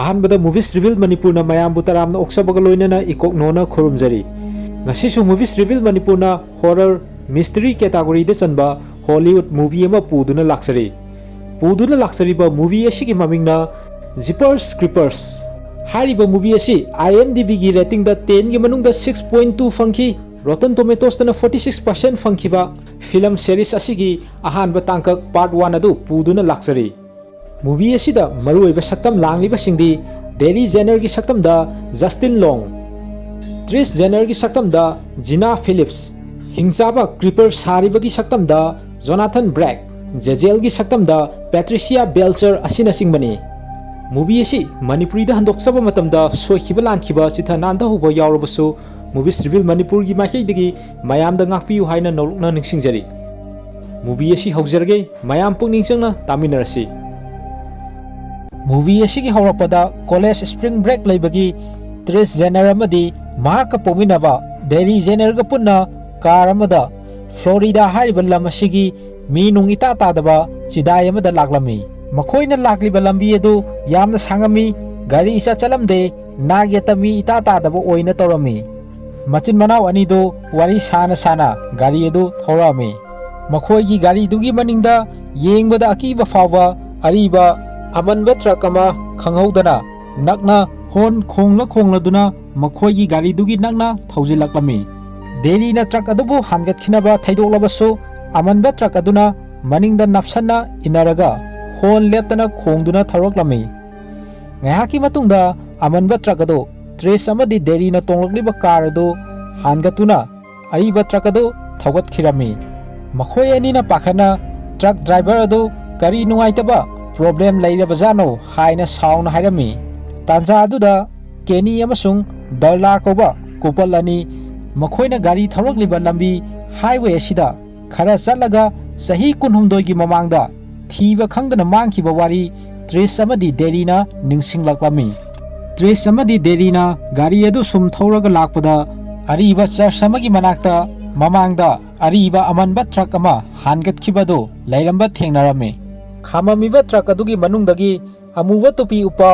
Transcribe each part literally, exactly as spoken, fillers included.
ꯑꯍꯥꯟꯕꯗ Movies Reveal ꯃꯅꯤꯄꯨꯔꯅ ꯃꯌꯥꯝꯕꯨ ꯇꯔꯥꯝꯅ ꯑꯣꯛꯆꯕꯒ ꯂꯣꯏꯅꯅ ꯏꯀꯣꯛꯅꯣꯅ ꯈꯨꯔꯨꯝꯖꯔꯤ꯫ ꯉꯁꯤꯁꯨ Movies Reveal ꯃꯅꯤꯄꯨꯔꯅ horror, mystery category ꯗ ꯆꯟꯕ Hollywood movie ꯑꯃ ꯄꯨꯗꯨꯅ ꯂꯥꯛꯆꯔꯤ꯫ ꯄꯨꯗꯨꯅ ꯂꯥꯛꯆꯔꯤꯕ movie ꯑꯁꯤꯒꯤ ꯃꯃꯤꯡꯅ Jeepers Creepers꯫ ꯍꯥꯏꯔꯤꯕ movie ꯑꯁꯤ IMDb ꯒꯤ rating ꯗ ten ꯒꯤ ꯃꯅꯨꯡꯗ six point two ꯐꯪꯈꯤ꯫ Rotten Tomatoes ꯇꯅ forty six percent ꯐꯪꯈꯤꯕ film series ꯑꯁꯤꯒꯤ ꯑꯍꯥꯟꯕ ꯇꯥꯡꯀꯛ part one ꯑꯗꯨ ꯄꯨꯗꯨꯅ ꯂꯥꯛꯆꯔꯤ꯫ Movie ꯑꯁꯤꯗ ꯃꯔꯨꯑꯣꯏꯕ ꯁꯛꯇꯝ ꯂꯥꯡꯂꯤꯕꯁꯤꯡꯗꯤ Daily Jenner ꯒꯤ ꯁꯛꯇꯝꯗ Justin Long, Tris Jenner ꯒꯤ ꯁꯛꯇꯝꯗ Gina Phillips, ꯍꯤꯡꯆꯥꯕ Creeper ꯁꯥꯔꯤꯕꯒꯤ ꯁꯛꯇꯝꯗ Jonathan Black, ꯖꯦꯖꯦꯜꯒꯤ ꯁꯛꯇꯝꯗ Patricia Belcher ꯑꯁꯤꯅꯆꯤꯡꯕꯅꯤ꯫ Movie ꯑꯁꯤ ꯃꯅꯤꯄꯨꯔꯤꯗ ꯍꯟꯗꯣꯛꯆꯕ ꯃꯇꯝꯗ ꯁꯣꯏꯈꯤꯕ ꯂꯥꯟꯈꯤꯕ ꯆꯤꯊ ꯅꯥꯟꯊꯍꯧꯕ ꯌꯥꯎꯔꯕꯁꯨ, Movies Reveal ꯃꯅꯤꯄꯨꯔꯒꯤ ꯃꯥꯏꯀꯩꯗꯒꯤ ꯃꯌꯥꯝꯗ ꯉꯥꯛꯄꯤꯌꯨ ꯍꯥꯏꯅ ꯅꯧꯂꯨꯛꯅ ꯅꯤꯡꯁꯤꯡꯖꯔꯤ꯫ Movie ꯑꯁꯤ ꯍꯧꯖꯔꯒꯦ, ꯃꯌꯥꯝ ꯄꯨꯛꯅꯤꯡ ꯆꯪꯅ ꯇꯥꯃꯤꯟꯅꯔꯁꯤ꯫ Movie ꯑꯁꯤꯒꯤ ꯍꯧꯔꯛꯄꯗ college spring break ꯂꯩꯕꯒꯤ Tris Jenner ꯑꯃꯗꯤ ꯃꯍꯥꯛꯀ ꯄꯣꯛꯃꯤꯟꯅꯕ Daily Jenner ꯒ ꯄꯨꯟꯅ car ꯑꯃꯗ Florida ꯍꯥꯏꯔꯤꯕ ꯂꯝ ꯑꯁꯤꯒꯤ ꯃꯤ ꯅꯨꯡ ꯏꯇꯥ ꯇꯥꯗꯕ ꯆꯤꯗꯥꯏ ꯑꯃꯗ ꯂꯥꯛꯂꯝꯃꯤ꯫ ꯃꯈꯣꯏꯅ ꯂꯥꯛꯂꯤꯕ ꯂꯝꯕꯤ ꯑꯗꯨ ꯌꯥꯝꯅ ꯁꯥꯡꯉꯝꯃꯤ, ꯒꯥꯔꯤ ꯏꯆꯠ ꯆꯠꯂꯝꯗꯦ, ꯅꯥꯛ ꯌꯦꯠꯇ ꯃꯤ ꯏꯇꯥ ꯇꯥꯗꯕ ꯑꯣꯏꯅ ꯇꯧꯔꯝꯃꯤ꯫ ꯃꯆꯤꯟ ꯃꯅꯥꯎ ꯑꯅꯤꯗꯨ ꯋꯥꯔꯤ ꯁꯥꯅ ꯁꯥꯅ ꯒꯥꯔꯤ ꯑꯗꯨ ꯊꯧꯔꯛꯑꯝꯃꯤ꯫ ꯃꯈꯣꯏꯒꯤ ꯒꯥꯔꯤꯗꯨꯒꯤ ꯃꯅꯤꯡꯗ ꯌꯦꯡꯕꯗ ꯑꯀꯤꯕ ꯐꯥꯎꯕ ꯑꯔꯤꯕ ꯑꯃꯟꯕ truck ꯑꯃ ꯈꯪꯍꯧꯗꯅ ꯅꯛꯅ horn ꯈꯣꯡꯂ ꯈꯣꯡꯂꯗꯨꯅ ꯃꯈꯣꯏꯒꯤ ꯒꯥꯔꯤꯗꯨꯒꯤ ꯅꯛꯅ ꯊꯧꯖꯤꯜꯂꯛꯂꯝꯃꯤ꯫ ꯗꯦꯂꯤꯅ truck ꯑꯗꯨꯕꯨ ꯍꯥꯟꯒꯠꯈꯤꯅꯕ ꯊꯩꯗꯣꯛꯂꯕꯁꯨ, ꯑꯃꯟꯕ truck ꯑꯗꯨꯅ ꯃꯅꯤꯡꯗ ꯅꯞꯁꯟꯅ ꯏꯟꯅꯔꯒ horn ꯂꯦꯞꯇꯅ ꯈꯣꯡꯗꯨꯅ ꯊꯧꯔꯛꯂꯝꯃꯤ꯫ ꯉꯥꯏꯍꯥꯛꯀꯤ ꯃꯇꯨꯡꯗ ꯑꯃꯟꯕ truck ꯑꯗꯨ ꯇ꯭ꯔꯤꯁ ꯑꯃꯗꯤ ꯗꯦꯂꯤꯅ ꯇꯣꯡꯂꯛꯂꯤꯕ car ꯑꯗꯨ ꯍꯥꯟꯒꯠꯇꯨꯅ ꯑꯔꯤꯕ truck ꯑꯗꯨ ꯊꯧꯒꯠꯈꯤꯔꯝꯃꯤ꯫ ꯃꯈꯣꯏ ꯑꯅꯤꯅ ꯄꯥꯈꯠꯅ truck driver ꯑꯗꯨ ꯀꯔꯤ ꯅꯨꯡꯉꯥꯏꯇꯕ problem ꯂꯩꯔꯕꯖꯥꯠꯅꯣ ꯍꯥꯏꯅ ꯁꯥꯎꯅ ꯍꯥꯏꯔꯝꯃꯤ꯫ ꯇꯥꯟꯖꯥ ꯑꯗꯨꯗ ꯀꯦꯅꯤ ꯑꯃꯁꯨꯡ ꯗꯔꯂꯥ ꯀꯧꯕ couple ꯑꯅꯤ, ꯃꯈꯣꯏꯅ ꯒꯥꯔꯤ ꯊꯧꯔꯛꯂꯤꯕ ꯂꯝꯕꯤ highway ꯑꯁꯤꯗ ꯈꯔ ꯆꯠꯂꯒ ꯆꯍꯤ ꯀꯨꯟꯍꯨꯝꯗꯣꯏꯒꯤ ꯃꯃꯥꯡꯗ ꯊꯤꯕ ꯈꯪꯗꯅ ꯃꯥꯡꯈꯤꯕ ꯋꯥꯔꯤ ꯇ꯭ꯔꯤꯁ ꯑꯃꯗꯤ ꯗꯦꯂꯤꯅ ꯅꯤꯡꯁꯤꯡꯂꯛꯂꯝꯃꯤ꯫ ꯇ꯭ꯔꯤꯁ ꯑꯃꯗꯤ ꯗꯦꯂꯤꯅ ꯒꯥꯔꯤ ꯑꯗꯨ ꯁꯨꯝ ꯊꯧꯔꯒ ꯂꯥꯛꯄꯗ ꯑꯔꯤꯕ church ꯑꯃꯒꯤ ꯃꯅꯥꯛꯇ ꯃꯃꯥꯡꯗ ꯑꯔꯤꯕ ꯑꯃꯟꯕ truck ꯑꯃ ꯍꯥꯟꯒꯠꯈꯤꯕꯗꯨ ꯂꯩꯔꯝꯕ ꯊꯦꯡꯅꯔꯝꯃꯤ꯫ ꯈꯥꯝꯃꯝꯃꯤꯕ truck ꯑꯗꯨꯒꯤ ꯃꯅꯨꯡꯗꯒꯤ ꯑꯃꯨꯕ ꯇꯨꯄꯤ ꯎꯞꯄ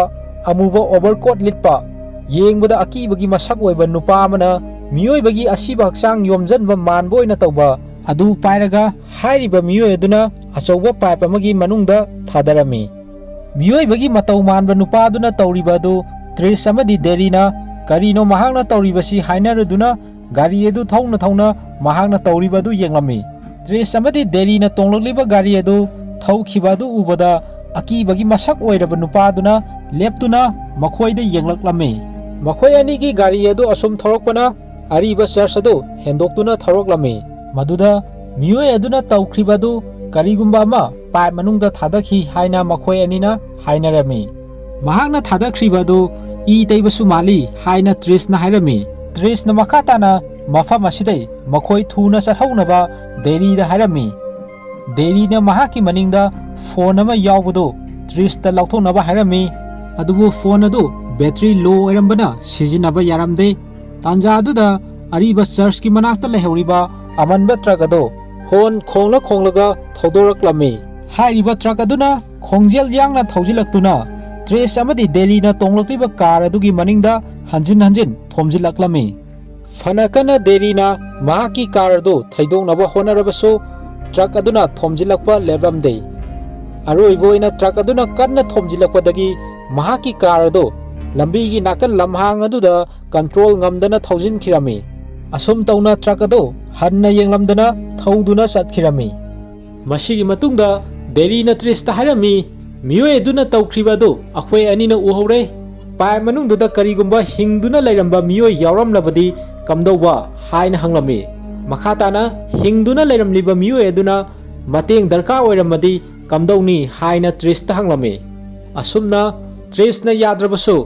ꯑꯃꯨꯕ overcoat ꯂꯤꯠꯄ, ꯌꯦꯡꯕꯗ ꯑꯀꯤꯕꯒꯤ ꯃꯁꯛ ꯑꯣꯏꯕ ꯅꯨꯄꯥ ꯑꯃꯅ ꯃꯤꯑꯣꯏꯕꯒꯤ ꯑꯁꯤꯕ ꯍꯛꯆꯥꯡ ꯌꯣꯝꯁꯤꯟꯕ ꯃꯥꯟꯕ ꯑꯣꯏꯅ ꯇꯧꯕ ꯑꯗꯨ ꯄꯥꯏꯔꯒ ꯍꯥꯏꯔꯤꯕ ꯃꯤꯑꯣꯏ ꯑꯗꯨꯅ ꯑꯆꯧꯕ pipe ꯑꯃꯒꯤ ꯃꯅꯨꯡꯗ ꯊꯥꯗꯔꯝꯃꯤ꯫ ꯃꯤꯑꯣꯏꯕꯒꯤ ꯃꯇꯧ ꯃꯥꯟꯕ ꯅꯨꯄꯥ ꯑꯗꯨꯅ ꯇꯧꯔꯤꯕ ꯑꯗꯨ ꯇ꯭ꯔꯤꯁ ꯑꯃꯗꯤ ꯗꯦꯔꯤꯅ ꯀꯔꯤꯅꯣ ꯃꯍꯥꯛꯅ ꯇꯧꯔꯤꯕꯁꯤ ꯍꯥꯏꯅꯔꯗꯨꯅ ꯒꯥꯔꯤ ꯑꯗꯨ ꯊꯧꯅ ꯊꯧꯅ ꯃꯍꯥꯛꯅ ꯇꯧꯔꯤꯕ ꯑꯗꯨ ꯌꯦꯡꯂꯝꯃꯤ꯫ ꯇ꯭ꯔꯤꯁ ꯑꯃꯗꯤ ꯗꯦꯔꯤꯅ ꯇꯣꯡꯂꯛꯂꯤꯕ ꯒꯥꯔꯤ ꯑꯗꯨ ꯊꯧꯈꯤꯕ ꯑꯗꯨ ꯎꯕꯗ ꯑꯀꯤꯕꯒꯤ ꯃꯁꯛ ꯑꯣꯏꯔꯕ ꯅꯨꯄꯥ ꯑꯗꯨꯅ ꯂꯦꯞꯇꯨꯅ ꯃꯈꯣꯏꯗ ꯌꯦꯡꯂꯛꯂꯝꯃꯤ꯫ ꯃꯈꯣꯏ ꯑꯅꯤꯒꯤ ꯒꯥꯔꯤ ꯑꯗꯨ ꯑꯁꯨꯝ ꯊꯧꯔꯛꯄꯅ ꯑꯔꯤꯕ church ꯑꯗꯨ ꯍꯦꯟꯗꯣꯛꯇꯨꯅ ꯊꯧꯔꯛꯂꯝꯃꯤ꯫ ꯃꯗꯨꯗ ꯃꯤꯑꯣꯏ ꯑꯗꯨꯅ ꯇꯧꯈ꯭ꯔꯤꯕ ꯑꯗꯨ ꯀꯔꯤꯒꯨꯝꯕ ꯑꯃ pipe ꯃꯅꯨꯡꯗ ꯊꯥꯗꯈꯤ ꯍꯥꯏꯅ ꯃꯈꯣꯏ ꯑꯅꯤꯅ ꯍꯥꯏꯅꯔꯝꯃꯤ꯫ ꯃꯍꯥꯛꯅ ꯊꯥꯗꯈ꯭ꯔꯤꯕ ꯑꯗꯨ ꯏ ꯇꯩꯕꯁꯨ ꯃꯥꯜꯂꯤ ꯍꯥꯏꯅ ꯇ꯭ꯔꯤꯁꯅ ꯍꯥꯏꯔꯝꯃꯤ꯫ ꯇ꯭ꯔꯤꯁꯅ ꯃꯈꯥ ꯇꯥꯅ ꯃꯐꯝ ꯑꯁꯤꯗꯩ ꯃꯈꯣꯏ ꯊꯨꯅ ꯆꯠꯍꯧꯅꯕ ꯗꯦꯔꯤꯗ ꯍꯥꯏꯔꯝꯃꯤ꯫ ꯗꯦꯔꯤꯅ ꯃꯍꯥꯛꯀꯤ ꯃꯅꯤꯡꯗ phone ꯑꯃ ꯌꯥꯎꯕꯗꯨ ꯇ꯭ꯔꯤꯁꯇ ꯂꯧꯊꯣꯛꯅꯕ ꯍꯥꯏꯔꯝꯃꯤ꯫ ꯑꯗꯨꯕꯨ phone ꯑꯗꯨ battery low ꯑꯣꯏꯔꯝꯕꯅ ꯁꯤꯖꯤꯟꯅꯕ ꯌꯥꯔꯝꯗꯦ꯫ ꯇꯥꯟꯖꯥ ꯑꯗꯨꯗ ꯑꯔꯤꯕ churchꯀꯤ ꯃꯅꯥꯛꯇ ꯂꯩꯍꯧꯔꯤꯕ ꯑꯃꯟꯕ truck ꯑꯗꯨ horn ꯈꯣꯡꯂ ꯈꯣꯡꯂꯒ ꯊꯧꯗꯣꯔꯛꯂꯝꯃꯤ꯫ ꯍꯥꯏꯔꯤꯕ truck ꯑꯗꯨꯅ ꯈꯣꯡꯖꯦꯜ ꯌꯥꯡꯅ ꯊꯧꯖꯤꯜꯂꯛꯇꯨꯅ ꯇ꯭ꯔꯤꯁ ꯑꯃꯗꯤ ꯗꯦꯔꯤꯅ ꯇꯣꯡꯂꯛꯂꯤꯕ car ꯑꯗꯨꯒꯤ ꯃꯅꯤꯡꯗ ꯍꯟꯖꯤꯟ ꯍꯟꯖꯤꯟ ꯊꯣꯝꯖꯤꯜꯂꯛꯂꯝꯃꯤ꯫ ꯐꯅ ꯀꯟꯅ ꯗꯦꯔꯤꯅ ꯃꯍꯥꯛꯀꯤ car ꯑꯗꯨ ꯊꯩꯗꯣꯛꯅꯕ ꯍꯣꯠꯅꯔꯕꯁꯨ truck ꯑꯗꯨꯅ ꯊꯣꯝꯖꯤꯜꯂꯛꯄ ꯂꯦꯞꯂꯝꯗꯦ꯫ ꯑꯔꯣꯏꯕ ꯑꯣꯏꯅ truck ꯑꯗꯨꯅ ꯀꯟꯅ ꯊꯣꯝꯖꯤꯜꯂꯛꯄꯗꯒꯤ ꯃꯍꯥꯛꯀꯤ car ꯑꯗꯨ ꯂꯝꯕꯤꯒꯤ ꯅꯥꯀꯟ ꯂꯝꯍꯥꯡ ꯑꯗꯨꯗ control ꯉꯝꯗꯅ ꯊꯧꯖꯤꯟꯈꯤꯔꯝꯃꯤ꯫ ꯑꯁꯨꯝ ꯇꯧꯅ truck ꯑꯗꯨ ꯍꯟꯅ ꯌꯦꯡꯂꯝꯗꯅ ꯊꯧꯗꯨꯅ ꯆꯠꯈꯤꯔꯝꯃꯤ꯫ ꯃꯁꯤꯒꯤ ꯃꯇꯨꯡꯗ ꯗꯦꯔꯤꯅ ꯇ꯭ꯔꯤꯁꯇ ꯍꯥꯏꯔꯝꯃꯤ, "ꯃꯤꯑꯣꯏ ꯑꯗꯨꯅ ꯇꯧꯈ꯭ꯔꯤꯕ ꯑꯗꯨ ꯑꯩꯈꯣꯏ ꯑꯅꯤꯅ ꯎꯍꯧꯔꯦ꯫ Pipe ꯃꯅꯨꯡꯗꯨꯗ ꯀꯔꯤꯒꯨꯝꯕ ꯍꯤꯡꯗꯨꯅ ꯂꯩꯔꯝꯕ ꯃꯤꯑꯣꯏ ꯌꯥꯎꯔꯝꯂꯕꯗꯤ ꯀꯝꯗꯧꯕ?" ꯍꯥꯏꯅ ꯍꯪꯂꯝꯃꯤ꯫ ꯃꯈꯥ ꯇꯥꯅ ꯍꯤꯡꯗꯨꯅ ꯂꯩꯔꯝꯂꯤꯕ ꯃꯤꯑꯣꯏ ꯑꯗꯨꯅ ꯃꯇꯦꯡ ꯗꯔꯀꯥꯔ ꯑꯣꯏꯔꯝꯃꯗꯤ ꯀꯝꯗꯧꯅꯤ ꯍꯥꯏꯅ ꯇ꯭ꯔꯤꯁꯇ ꯍꯪꯂꯝꯃꯤ꯫ ꯑꯁꯨꯝꯅ ꯇ꯭ꯔꯤꯁꯅ ꯌꯥꯗ꯭ꯔꯕꯁꯨ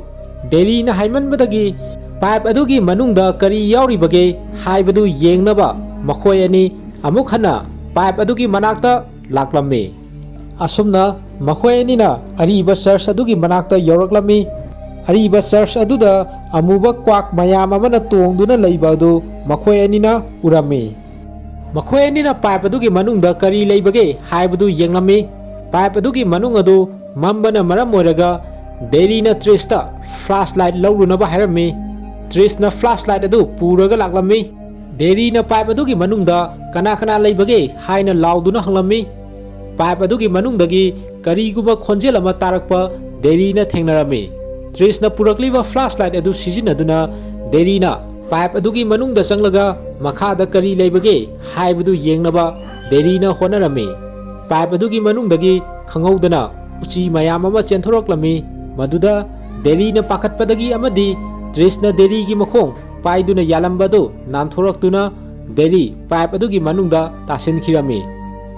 ꯗꯦꯔꯤꯅ ꯍꯥꯏꯃꯟꯕꯗꯒꯤ pipe ꯑꯗꯨꯒꯤ ꯃꯅꯨꯡꯗ ꯀꯔꯤ ꯌꯥꯎꯔꯤꯕꯒꯦ ꯍꯥꯏꯕꯗꯨ ꯌꯦꯡꯅꯕ ꯃꯈꯣꯏ ꯑꯅꯤ ꯑꯃꯨꯛ ꯍꯟꯅ pipe ꯑꯗꯨꯒꯤ ꯃꯅꯥꯛꯇ ꯂꯥꯛꯂꯝꯃꯤ꯫ ꯑꯁꯨꯝꯅ ꯃꯈꯣꯏ ꯑꯅꯤꯅ ꯑꯔꯤꯕ church ꯑꯗꯨꯒꯤ ꯃꯅꯥꯛꯇ ꯌꯧꯔꯛꯂꯝꯃꯤ꯫ ꯑꯔꯤꯕ church ꯑꯗꯨꯗ ꯑꯃꯨꯕ ꯀ꯭ꯋꯥꯛ ꯃꯌꯥꯝ ꯑꯃꯅ ꯇꯣꯡꯗꯨꯅ ꯂꯩꯕ ꯑꯗꯨ ꯃꯈꯣꯏ ꯑꯅꯤꯅ ꯎꯔꯝꯃꯤ꯫ ꯃꯈꯣꯏ ꯑꯅꯤꯅ pipe ꯑꯗꯨꯒꯤ ꯃꯅꯨꯡꯗ ꯀꯔꯤ ꯂꯩꯕꯒꯦ ꯍꯥꯏꯕꯗꯨ ꯌꯦꯡꯂꯝꯃꯤ꯫ Pipe ꯑꯗꯨꯒꯤ ꯃꯅꯨꯡ ꯑꯗꯨ ꯃꯝꯕꯅ ꯃꯔꯝ ꯑꯣꯏꯔꯒ ꯗꯦꯔꯤꯅ ꯇ꯭ꯔꯤꯁꯇ ꯐ꯭ꯂꯥꯁ ꯂꯥꯏꯠ ꯂꯧꯔꯨꯅꯕ ꯍꯥꯏꯔꯝꯃꯤ꯫ ꯇ꯭ꯔꯤꯁꯅ ꯐ꯭ꯂꯥꯁ ꯂꯥꯏꯠ ꯑꯗꯨ ꯄꯨꯔꯒ ꯂꯥꯛꯂꯝꯃꯤ꯫ ꯗꯦꯔꯤꯅ ꯄꯥꯏꯞ ꯑꯗꯨꯒꯤ ꯃꯅꯨꯡꯗ "ꯀꯅꯥ ꯀꯅꯥ ꯂꯩꯕꯒꯦ?" ꯍꯥꯏꯅ ꯂꯥꯎꯗꯨꯅ ꯍꯪꯂꯝꯃꯤ꯫ ꯄꯥꯏꯞ ꯑꯗꯨꯒꯤ ꯃꯅꯨꯡꯗꯒꯤ ꯀꯔꯤꯒꯨꯝꯕ ꯈꯣꯟꯖꯦꯜ ꯑꯃ ꯇꯥꯔꯛꯄ ꯗꯦꯔꯤꯅ ꯊꯦꯡꯅꯔꯝꯃꯤ꯫ ꯇ꯭ꯔꯤꯁꯅ ꯄꯨꯔꯛꯂꯤꯕ ꯐ꯭ꯂꯥꯁ ꯂꯥꯏꯠ ꯑꯗꯨ ꯁꯤꯖꯤꯟꯅꯗꯨꯅ ꯗꯦꯔꯤꯅ ꯄꯥꯏꯞ ꯑꯗꯨꯒꯤ ꯃꯅꯨꯡꯗ ꯆꯪꯂꯒ ꯃꯈꯥꯗ ꯀꯔꯤ ꯂꯩꯕꯒꯦ ꯍꯥꯏꯕꯗꯨ ꯌꯦꯡꯅꯕ ꯗꯦꯔꯤꯅ ꯍꯣꯠꯅꯔꯝꯃꯤ꯫ ꯄꯥꯏꯞ ꯑꯗꯨꯒꯤ ꯃꯅꯨꯡꯗꯒꯤ ꯈꯪꯍꯧꯗꯅ ꯎꯆꯤ ꯃꯌꯥꯝ ꯑꯃ ꯆꯦꯟꯊꯣꯔꯛꯂꯝꯃꯤ꯫ ꯃꯗꯨꯗ ꯗꯦꯔꯤꯅ ꯄꯥꯈꯠꯄꯗꯒꯤ ꯑꯃꯗꯤ ꯇ꯭ꯔꯤꯁꯅ ꯗꯦꯔꯤꯒꯤ ꯃꯈꯣꯡ ꯄꯥꯏꯗꯨꯅ ꯌꯥꯜꯂꯝꯕꯗꯨ ꯅꯥꯟꯊꯣꯔꯛꯇꯨꯅ ꯗꯦꯔꯤ ꯄꯥꯏꯞ ꯑꯗꯨꯒꯤ ꯃꯅꯨꯡꯗ ꯇꯥꯁꯤꯟꯈꯤꯔꯝꯃꯤ꯫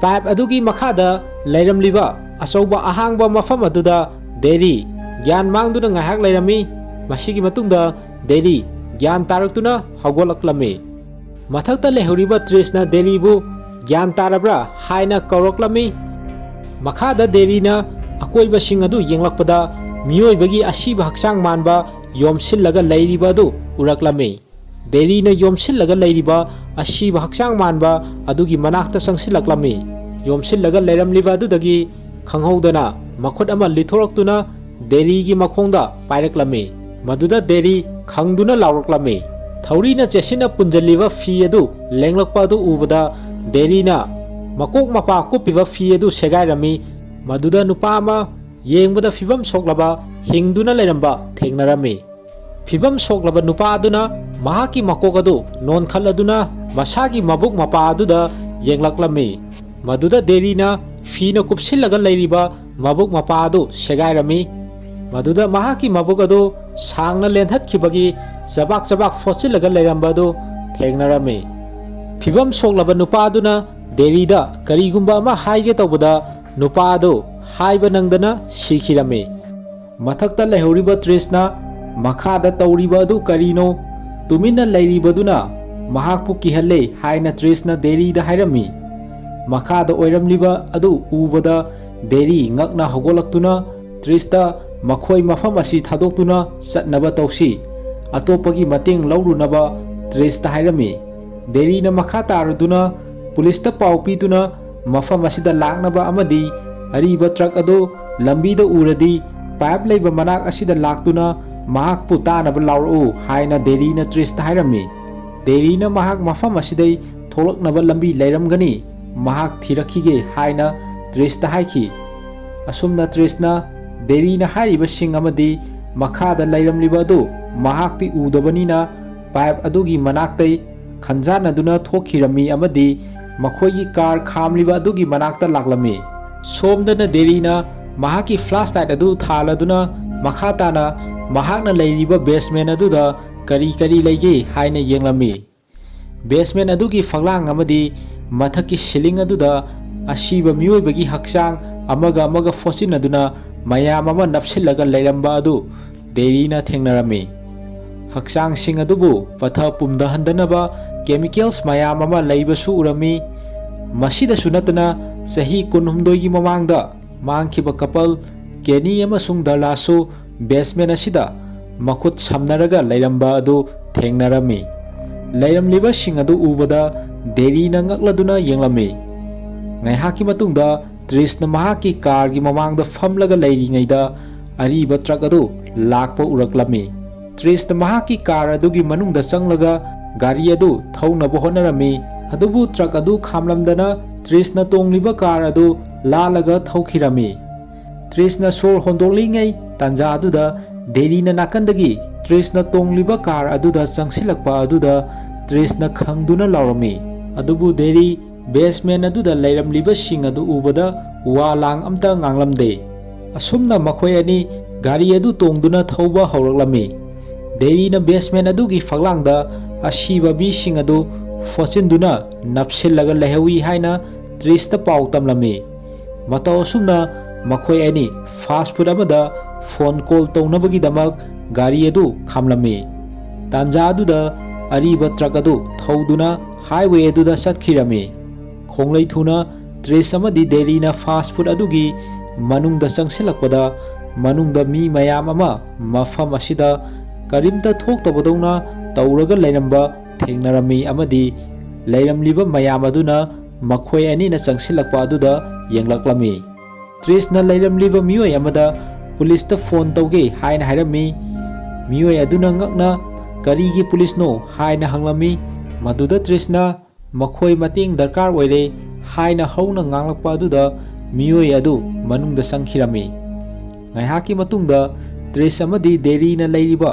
ꯄꯥꯏꯞ ꯑꯗꯨꯒꯤ ꯃꯈꯥꯗ ꯂꯩꯔꯝꯂꯤꯕ ꯑꯆꯧꯕ ꯑꯍꯥꯡꯕ ꯃꯐꯝ ꯑꯗꯨꯗ ꯗꯦꯔꯤ ꯒ꯭ꯌꯥꯟ ꯃꯥꯡꯗꯨꯅ ꯉꯥꯏꯍꯥꯛ ꯂꯩꯔꯝꯃꯤ꯫ ꯃꯁꯤꯒꯤ ꯃꯇꯨꯡꯗ ꯗꯦꯔꯤ ꯒ꯭ꯌꯥꯟ ꯇꯥꯔꯛꯇꯨꯅ ꯍꯧꯒꯠꯂꯛꯂꯝꯃꯤ꯫ ꯃꯊꯛꯇ ꯂꯩꯍꯧꯔꯤꯕ ꯇ꯭ꯔꯤꯁꯅ ꯗꯦꯔꯤꯕꯨ "ꯒ꯭ꯌꯥꯟ ꯇꯥꯔꯕ꯭ꯔꯥ?" ꯍꯥꯏꯅ ꯀꯧꯔꯛꯂꯝꯃꯤ꯫ ꯃꯈꯥꯗ ꯗꯦꯔꯤꯅ ꯑꯀꯣꯏꯕꯁꯤꯡ ꯑꯗꯨ ꯌꯦꯡꯂꯛꯄꯗ ꯃꯤꯑꯣꯏꯕꯒꯤ ꯑꯁꯤꯕ ꯍꯛꯆꯥꯡ ꯃꯥꯟꯕ ꯌꯣꯝꯁꯤꯜꯂꯒ ꯂꯩꯔꯤꯕ ꯑꯗꯨ ꯎꯔꯛꯂꯝꯃꯤ꯫ ꯗꯦꯔꯤꯅ ꯌꯣꯝꯁꯤꯜꯂꯒ ꯂꯩꯔꯤꯕ ꯑꯁꯤꯕ ꯍꯛꯆꯥꯡ ꯃꯥꯟꯕ ꯑꯗꯨꯒꯤ ꯃꯅꯥꯛꯇ ꯆꯪꯁꯤꯜꯂꯛꯂꯝꯃꯤ꯫ ꯌꯣꯝꯁꯤꯜꯂꯒ ꯂꯩꯔꯝꯂꯤꯕ ꯑꯗꯨꯗꯒꯤ ꯈꯪꯍꯧꯗꯅ ꯃꯈꯨꯠ ꯑꯃ ꯂꯤꯊꯣꯔꯛꯇꯨꯅ ꯗꯦꯔꯤꯒꯤ ꯃꯈꯣꯡꯗ ꯄꯥꯏꯔꯛꯂꯝꯃꯤ꯫ ꯃꯗꯨꯗ ꯗꯦꯔꯤ ꯈꯪꯗꯨꯅ ꯂꯥꯎꯔꯛꯂꯝꯃꯤ꯫ ꯊꯧꯔꯤꯅ ꯆꯦꯠꯁꯤꯟꯅ ꯄꯨꯟꯖꯜꯂꯤꯕ ꯐꯤ ꯑꯗꯨ ꯂꯦꯡꯂꯛꯄ ꯑꯗꯨ ꯎꯕꯗ ꯗꯦꯔꯤꯅ ꯃꯀꯣꯛ ꯃꯄꯥ ꯀꯨꯞꯄꯤꯕ ꯐꯤ ꯑꯗꯨ ꯁꯦꯒꯥꯏꯔꯝꯃꯤ꯫ ꯃꯗꯨꯗ ꯅꯨꯄꯥ ꯑꯃ ꯌꯦꯡꯕꯗ ꯐꯤꯕꯝ ꯁꯣꯛꯂꯕ ꯍꯤꯡꯗꯨꯅ ꯂꯩꯔꯝꯕ ꯊꯦꯡꯅꯔꯝꯃꯤ꯫ ꯐꯤꯕꯝ ꯁꯣꯛꯂꯕ ꯅꯨꯄꯥ ꯑꯗꯨꯅ ꯃꯍꯥꯛꯀꯤ ꯃꯀꯣꯛ ꯑꯗꯨ ꯅꯣꯟꯈꯠꯂꯗꯨꯅ ꯃꯁꯥꯒꯤ ꯃꯕꯨꯛ ꯃꯄꯥ ꯑꯗꯨꯗ ꯌꯦꯡꯂꯛꯂꯝꯃꯤ꯫ ꯃꯗꯨꯗ ꯗꯦꯔꯤꯅ ꯐꯤꯅ ꯀꯨꯞꯁꯤꯜꯂꯒ ꯂꯩꯔꯤꯕ ꯃꯕꯨꯛ ꯃꯄꯥ ꯑꯗꯨ ꯁꯦꯒꯥꯏꯔꯝꯃꯤ꯫ ꯃꯗꯨꯗ ꯃꯍꯥꯛꯀꯤ ꯃꯕꯨꯛ ꯑꯗꯨ ꯁꯥꯡꯅ ꯂꯦꯟꯊꯠꯈꯤꯕꯒꯤ ꯆꯕꯥꯛ ꯆꯕꯥꯛ ꯐꯣꯠꯆꯤꯜꯂꯒ ꯂꯩꯔꯝꯕ ꯑꯗꯨ ꯊꯦꯡꯅꯔꯝꯃꯤ꯫ ꯐꯤꯕꯝ ꯁꯣꯛꯂꯕ ꯅꯨꯄꯥ ꯑꯗꯨꯅ ꯗꯦꯔꯤꯗ ꯀꯔꯤꯒꯨꯝꯕ ꯑꯃ ꯍꯥꯏꯒꯦ ꯇꯧꯕꯗ ꯅꯨꯄꯥ ꯑꯗꯨ ꯍꯥꯏꯕ ꯅꯪꯗꯅ ꯁꯤꯈꯤꯔꯝꯃꯤ꯫ ꯃꯊꯛꯇ ꯂꯩꯍꯧꯔꯤꯕ ꯇ꯭ꯔꯤꯁꯅ ꯃꯈꯥꯗ ꯇꯧꯔꯤꯕ ꯑꯗꯨ ꯀꯔꯤꯅꯣ? ꯇꯨꯃꯤꯟꯅ ꯂꯩꯔꯤꯕꯗꯨꯅ ꯃꯍꯥꯛꯄꯨ ꯀꯤꯍꯜꯂꯦ ꯍꯥꯏꯅ ꯇ꯭ꯔꯤꯁꯅ ꯗꯦꯔꯤꯗ ꯍꯥꯏꯔꯝꯃꯤ꯫ ꯃꯈꯥꯗ ꯑꯣꯏꯔꯝꯂꯤꯕ ꯑꯗꯨ ꯎꯕꯗ ꯗꯦꯔꯤ ꯉꯛꯅ ꯍꯧꯒꯠꯂꯛꯇꯨꯅ ꯇ꯭ꯔꯤꯁꯇ "ꯃꯈꯣꯏ ꯃꯐꯝ ꯑꯁꯤ ꯊꯥꯗꯣꯛꯇꯨꯅ ꯆꯠꯅꯕ ꯇꯧꯁꯤ꯫ ꯑꯇꯣꯞꯄꯒꯤ ꯃꯇꯦꯡ ꯂꯧꯔꯨꯅꯕ" ꯇ꯭ꯔꯤꯁꯇ ꯍꯥꯏꯔꯝꯃꯤ꯫ ꯗꯦꯔꯤꯅ ꯃꯈꯥ ꯇꯥꯔꯗꯨꯅ ꯄꯨꯂꯤꯁꯇ ꯄꯥꯎ ꯄꯤꯗꯨꯅ ꯃꯐꯝ ꯑꯁꯤꯗ ꯂꯥꯛꯅꯕ ꯑꯃꯗꯤ ꯑꯔꯤꯕ ꯇ꯭ꯔꯛ ꯑꯗꯨ ꯂꯝꯕꯤꯗ ꯎꯔꯗꯤ ꯄꯥꯏꯞ ꯂꯩꯕ ꯃꯅꯥꯛ ꯑꯁꯤꯗ ꯂꯥꯛꯇꯨꯅ ꯃꯍꯥꯛꯄꯨ ꯇꯥꯅꯕ ꯂꯥꯎꯔꯛꯎ ꯍꯥꯏꯅ ꯗꯦꯔꯤꯅ ꯇ꯭ꯔꯤꯁꯇ ꯍꯥꯏꯔꯝꯃꯤ꯫ ꯗꯦꯔꯤꯅ ꯃꯍꯥꯛ ꯃꯐꯝ ꯑꯁꯤꯗꯩ ꯊꯣꯛꯂꯛꯅꯕ ꯂꯝꯕꯤ ꯂꯩꯔꯝꯒꯅꯤ, ꯃꯍꯥꯛ ꯊꯤꯔꯛꯈꯤꯒꯦ ꯍꯥꯏꯅ ꯇ꯭ꯔꯤꯁꯇ ꯍꯥꯏꯈꯤ꯫ ꯑꯁꯨꯝꯅ ꯇ꯭ꯔꯤꯁꯅ ꯗꯦꯔꯤꯅ ꯍꯥꯏꯔꯤꯕꯁꯤꯡ ꯑꯃꯗꯤ ꯃꯈꯥꯗ ꯂꯩꯔꯝꯂꯤꯕ ꯑꯗꯨ ꯃꯍꯥꯛꯇꯤ ꯎꯗꯕꯅꯤꯅ ꯄꯥꯏꯞ ꯑꯗꯨꯒꯤ ꯃꯅꯥꯛꯇꯩ ꯈꯟꯖꯥꯟꯅꯗꯨꯅ ꯊꯣꯛꯈꯤꯔꯝꯃꯤ ꯑꯃꯗꯤ ꯃꯈꯣꯏꯒꯤ ꯀꯥꯔ ꯈꯥꯝꯂꯤꯕ ꯑꯗꯨꯒꯤ ꯃꯅꯥꯛꯇ ꯂꯥꯛꯂꯝꯃꯤ꯫ ꯁꯣꯝꯗꯅ ꯗꯦꯔꯤꯅ ꯃꯍꯥꯛꯀꯤ ꯐ꯭ꯂꯥꯁ ꯂꯥꯏꯠ ꯑꯗꯨ ꯊꯥꯜꯂꯗꯨꯅ ꯃꯈꯥ ꯇꯥꯅ ꯃꯍꯥꯛꯅ ꯂꯩꯔꯤꯕ ꯕꯦꯁꯃꯦꯟ ꯑꯗꯨꯗ ꯀꯔꯤ ꯀꯔꯤ ꯂꯩꯒꯦ ꯍꯥꯏꯅ ꯌꯦꯡꯂꯝꯃꯤ꯫ ꯕꯦꯁꯃꯦꯟ ꯑꯗꯨꯒꯤ ꯐꯛꯂꯥꯡ ꯑꯃꯗꯤ ꯃꯊꯛꯀꯤ ꯁꯤꯂꯤꯡ ꯑꯗꯨꯗ ꯑꯁꯤꯕ ꯃꯤꯑꯣꯏꯕꯒꯤ ꯍꯛꯆꯥꯡ ꯑꯃꯒ ꯑꯃꯒ ꯐꯣꯠꯆꯤꯟꯅꯗꯨꯅ ꯃꯌꯥꯝ ꯑꯃ ꯅꯞꯁꯤꯜꯂꯒ ꯂꯩꯔꯝꯕ ꯑꯗꯨ ꯗꯦꯔꯤꯅ ꯊꯦꯡꯅꯔꯝꯃꯤ꯫ ꯍꯛꯆꯥꯡꯁꯤꯡ ꯑꯗꯨꯕꯨ ꯄꯠꯊ ꯄꯨꯝꯊꯍꯟꯗꯅꯕ ꯀꯦꯃꯤꯀꯦꯜꯁ ꯃꯌꯥꯝ ꯑꯃ ꯂꯩꯕꯁꯨ ꯎꯔꯝꯃꯤ꯫ ꯃꯁꯤꯗꯁꯨ ꯅꯠꯇꯅ ꯆꯍꯤ ꯀꯨꯟꯍꯨꯝꯗꯣꯏꯒꯤ ꯃꯃꯥꯡꯗ ꯃꯥꯡꯈꯤꯕ ꯀꯄꯜ ꯀꯦꯅꯤ ꯑꯃꯁꯨꯡ ꯗꯔꯂꯥꯁꯨ ꯕꯦꯁꯃꯦꯟ ꯑꯁꯤꯗ ꯃꯈꯨꯠ ꯁꯝꯅꯔꯒ ꯂꯩꯔꯝꯕ ꯑꯗꯨ ꯊꯦꯡꯅꯔꯝꯃꯤ꯫ ꯂꯩꯔꯝꯂꯤꯕꯁꯤꯡ ꯑꯗꯨ ꯎꯕꯗ ꯗꯦꯔꯤꯅ ꯉꯛꯂꯗꯨꯅ ꯌꯦꯡꯂꯝꯃꯤ꯫ ꯉꯥꯏꯍꯥꯛꯀꯤ ꯃꯇꯨꯡꯗ ꯇ꯭ꯔꯤꯁꯅ ꯃꯍꯥꯛꯀꯤ ꯀꯥꯔꯒꯤ ꯃꯃꯥꯡꯗ ꯐꯝꯂꯒ ꯂꯩꯔꯤꯉꯩꯗ ꯑꯔꯤꯕ ꯇ꯭ꯔꯛ ꯑꯗꯨ ꯂꯥꯛꯄ ꯎꯔꯛꯂꯝꯃꯤ꯫ ꯇ꯭ꯔꯤꯁꯅ ꯃꯍꯥꯛꯀꯤ ꯀꯥꯔ ꯑꯗꯨꯒꯤ ꯃꯅꯨꯡꯗ ꯆꯪꯂꯒ ꯒꯥꯔꯤ ꯑꯗꯨ ꯊꯧꯅꯕ ꯍꯣꯠꯅꯔꯝꯃꯤ꯫ ꯑꯗꯨꯕꯨ ꯇ꯭ꯔꯛ ꯑꯗꯨ ꯈꯥꯝꯂꯝꯗꯅ ꯇ꯭ꯔꯤꯁꯅ ꯇꯣꯡꯂꯤꯕ ꯀꯥꯔ ꯑꯗꯨ ꯂꯥꯜꯂꯒ ꯊꯧꯈꯤꯔꯝꯃꯤ꯫ ꯇ꯭ꯔꯤꯁꯅ ꯁꯣꯔ ꯍꯣꯟꯗꯣꯛꯂꯤꯉꯩ ꯇꯥꯟꯖꯥ ꯑꯗꯨꯗ ꯗꯦꯔꯤꯅ ꯅꯥꯀꯟꯗꯒꯤ ꯇ꯭ꯔꯤꯁꯅ ꯇꯣꯡꯂꯤꯕ ꯀꯥꯔ ꯑꯗꯨꯗ ꯆꯪꯁꯤꯜꯂꯛꯄ ꯑꯗꯨꯗ ꯇ꯭ꯔꯤꯁꯅ ꯈꯪꯗꯨꯅ ꯂꯥꯎꯔꯝꯃꯤ꯫ ꯑꯗꯨꯕꯨ ꯗꯦꯔꯤ ꯕꯦꯁꯃꯦꯟ ꯑꯗꯨꯗ ꯂꯩꯔꯝꯂꯤꯕꯁꯤꯡ ꯑꯗꯨ ꯎꯕꯗ ꯋꯥ ꯂꯥꯡ ꯑꯝꯇ ꯉꯥꯡꯂꯝꯗꯦ꯫ ꯑꯁꯨꯝꯅ ꯃꯈꯣꯏ ꯑꯅꯤ ꯒꯥꯔꯤ ꯑꯗꯨ ꯇꯣꯡꯗꯨꯅ ꯊꯧꯕ ꯍꯧꯔꯛꯂꯝꯃꯤ꯫ ꯗꯦꯔꯤꯅ ꯕꯦꯁꯃꯦꯟ ꯑꯗꯨꯒꯤ ꯐꯛꯂꯥꯡꯗ ꯑꯁꯤꯕ ꯃꯤꯁꯤꯡ ꯑꯗꯨ ꯐꯣꯠꯆꯤꯟꯗꯨꯅ ꯅꯞꯁꯤꯜꯂꯒ ꯂꯩꯍꯧꯏ ꯍꯥꯏꯅ ꯇ꯭ꯔꯤꯁꯇ ꯄꯥꯎ ꯇꯝꯂꯝꯃꯤ꯫ ꯃꯇꯧ ꯑꯁꯨꯝꯅ ꯃꯈꯣꯏ ꯑꯅꯤ ꯐꯥꯁ ꯐꯨꯗ ꯑꯃꯗ ꯐꯣꯟ ꯀꯣꯜ ꯇꯧꯅꯕꯒꯤꯗꯃꯛ ꯒꯥꯔꯤ ꯑꯗꯨ ꯈꯥꯝꯂꯝꯃꯤ꯫ ꯇꯥꯟꯖꯥ ꯑꯗꯨꯗ ꯑꯔꯤꯕ ꯇ꯭ꯔꯛ ꯑꯗꯨ ꯊꯧꯗꯨꯅ ꯍꯥꯏꯋꯦ ꯑꯗꯨꯗ ꯆꯠꯈꯤꯔꯝꯃꯤ꯫ ꯈꯣꯡꯂꯩ ꯊꯨꯅ ꯇ꯭ꯔꯤꯁ ꯑꯃꯗꯤ ꯗꯦꯔꯤꯅ ꯐꯥꯁ ꯐꯨꯗ ꯑꯗꯨꯒꯤ ꯃꯅꯨꯡꯗ ꯆꯪꯁꯤꯜꯂꯛꯄꯗ, ꯃꯅꯨꯡꯗ ꯃꯤ ꯃꯌꯥꯝ ꯑꯃ ꯃꯐꯝ ꯑꯁꯤꯗ ꯀꯔꯤꯝꯇ ꯊꯣꯛꯇꯕꯗꯧꯅ ꯇꯧꯔꯒ ꯂꯩꯔꯝꯕ ꯊꯦꯡꯅꯔꯝꯃꯤ ꯑꯃꯗꯤ ꯂꯩꯔꯝꯂꯤꯕ ꯃꯌꯥꯝ ꯑꯗꯨꯅ ꯃꯈꯣꯏ ꯑꯅꯤꯅ ꯆꯪꯁꯤꯜꯂꯛꯄ ꯑꯗꯨꯗ ꯌꯦꯡꯂꯛꯂꯝꯃꯤ꯫ ꯇ꯭ꯔꯤꯁꯅ ꯂꯩꯔꯝꯂꯤꯕ ꯃꯤꯑꯣꯏ ꯑꯃꯗ ꯄꯨꯂꯤꯁꯇ ꯐꯣꯟ ꯇꯧꯒꯦ ꯍꯥꯏꯅ ꯍꯥꯏꯔꯝꯃꯤ꯫ ꯃꯤꯑꯣꯏ ꯑꯗꯨꯅ ꯉꯛꯅ "ꯀꯔꯤꯒꯤ ꯄꯨꯂꯤꯁꯅꯣ?" ꯍꯥꯏꯅ ꯍꯪꯂꯝꯃꯤ꯫ ꯃꯗꯨꯗ ꯇ꯭ꯔꯤꯁꯅ "ꯃꯈꯣꯏ ꯃꯇꯦꯡ ꯗꯔꯀꯥꯔ ꯑꯣꯏꯔꯦ" ꯍꯥꯏꯅ ꯍꯧꯅ ꯉꯥꯡꯂꯛꯄ ꯑꯗꯨꯗ ꯃꯤꯑꯣꯏ ꯑꯗꯨ ꯃꯅꯨꯡꯗ ꯆꯪꯈꯤꯔꯝꯃꯤ꯫ ꯉꯥꯏꯍꯥꯛꯀꯤ ꯃꯇꯨꯡꯗ ꯇ꯭ꯔꯤꯁ ꯑꯃꯗꯤ ꯗꯦꯔꯤꯅ ꯂꯩꯔꯤꯕ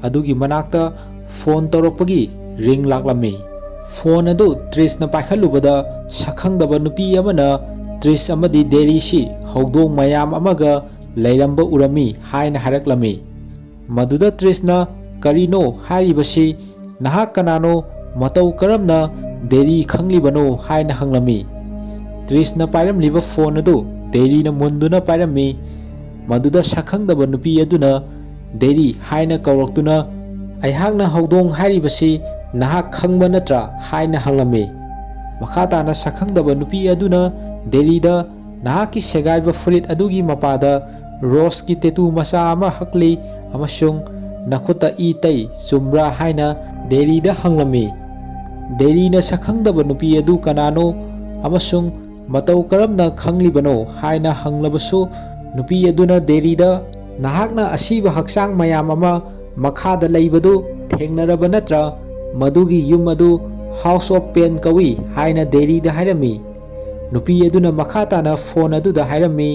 ꯑꯗꯨꯒꯤ ꯃꯅꯥꯛꯇ ꯐꯣꯟ ꯇꯧꯔꯛꯄꯒꯤ ꯔꯤꯡ ꯂꯥꯛꯂꯝꯃꯤ꯫ ꯐꯣꯟ ꯑꯗꯨ ꯇ꯭ꯔꯤꯁꯅ ꯄꯥꯏꯈꯠꯂꯨꯕꯗ ꯁꯛꯈꯪꯗꯕ ꯅꯨꯄꯤ ꯑꯃꯅ ꯇ꯭ꯔꯤꯁ ꯑꯃꯗꯤ ꯗꯦꯔꯤꯁꯤ ꯍꯧꯗꯣꯡ ꯃꯌꯥꯝ ꯑꯃꯒ ꯂꯩꯔꯝꯕ ꯎꯔꯝꯃꯤ ꯍꯥꯏꯅ ꯍꯥꯏꯔꯛꯂꯝꯃꯤ꯫ ꯃꯗꯨꯗ ꯇ꯭ꯔꯤꯁꯅ "ꯀꯔꯤꯅꯣ ꯍꯥꯏꯔꯤꯕꯁꯤ? ꯅꯍꯥꯛ ꯀꯅꯥꯅꯣ? ꯃꯇꯧ ꯀꯔꯝꯅ ꯗꯦꯔꯤ ꯈꯪꯂꯤꯕꯅꯣ?" ꯍꯥꯏꯅ ꯍꯪꯂꯝꯃꯤ꯫ ꯇ꯭ꯔꯤꯁꯅ ꯄꯥꯏꯔꯝꯂꯤꯕ ꯐꯣꯟ ꯑꯗꯨ ꯗꯦꯔꯤꯅ ꯃꯨꯟꯗꯨꯅ ꯄꯥꯏꯔꯝꯃꯤ꯫ ꯃꯗꯨꯗ ꯁꯛꯈꯪꯗꯕ ꯅꯨꯄꯤ ꯑꯗꯨꯅ ꯗꯦꯔꯤ ꯍꯥꯏꯅ ꯀꯧꯔꯛꯇꯨꯅ "ꯑꯩꯍꯥꯛꯅ ꯍꯧꯗꯣꯡ ꯍꯥꯏꯔꯤꯕꯁꯤ ꯅꯍꯥꯛ ꯈꯪꯕ ꯅꯠꯇ꯭ꯔꯥ?" ꯍꯥꯏꯅ ꯍꯪꯂꯝꯃꯤ꯫ ꯃꯈꯥ ꯇꯥꯅ ꯁꯛꯈꯪꯗꯕ ꯅꯨꯄꯤ ꯑꯗꯨꯅ ꯗꯦꯔꯤꯗ "ꯅꯍꯥꯛꯀꯤ ꯁꯦꯒꯥꯏꯕ ꯐꯨꯔꯤꯠ ꯑꯗꯨꯒꯤ ꯃꯄꯥꯗ ꯔꯣꯁꯀꯤ ꯇꯦꯇꯨ ꯃꯆꯥ ꯑꯃ ꯍꯛꯂꯤ ꯑꯃꯁꯨꯡ ꯅꯈꯨꯠꯇ ꯏ ꯇꯩ, ꯆꯨꯝꯕ꯭ꯔꯥ?" ꯍꯥꯏꯅ ꯗꯦꯔꯤꯗ ꯍꯪꯂꯝꯃꯤ꯫ ꯗꯦꯔꯤꯅ ꯁꯛꯈꯪꯗꯕ ꯅꯨꯄꯤ ꯑꯗꯨ ꯀꯅꯥꯅꯣ ꯑꯃꯁꯨꯡ ꯃꯇꯧ ꯀꯔꯝꯅ ꯈꯪꯂꯤꯕꯅꯣ ꯍꯥꯏꯅ ꯍꯪꯂꯕꯁꯨ, ꯅꯨꯄꯤ ꯑꯗꯨꯅ ꯗꯦꯔꯤꯗ "ꯅꯍꯥꯛꯅ ꯑꯁꯤꯕ ꯍꯛꯆꯥꯡ ꯃꯌꯥꯝ ꯑꯃ ꯃꯈꯥꯗ ꯂꯩꯕꯗꯨ ꯊꯦꯡꯅꯔꯕ ꯅꯠꯇ꯭ꯔꯥ? ꯃꯗꯨꯒꯤ ꯌꯨꯝ ꯑꯗꯨ House of Pain ꯀꯧꯏ" ꯍꯥꯏꯅ ꯗꯦꯔꯤꯗ ꯍꯥꯏꯔꯝꯃꯤ꯫ ꯅꯨꯄꯤ ꯑꯗꯨꯅ ꯃꯈꯥ ꯇꯥꯅ ꯐꯣꯟ ꯑꯗꯨꯗ ꯍꯥꯏꯔꯝꯃꯤ,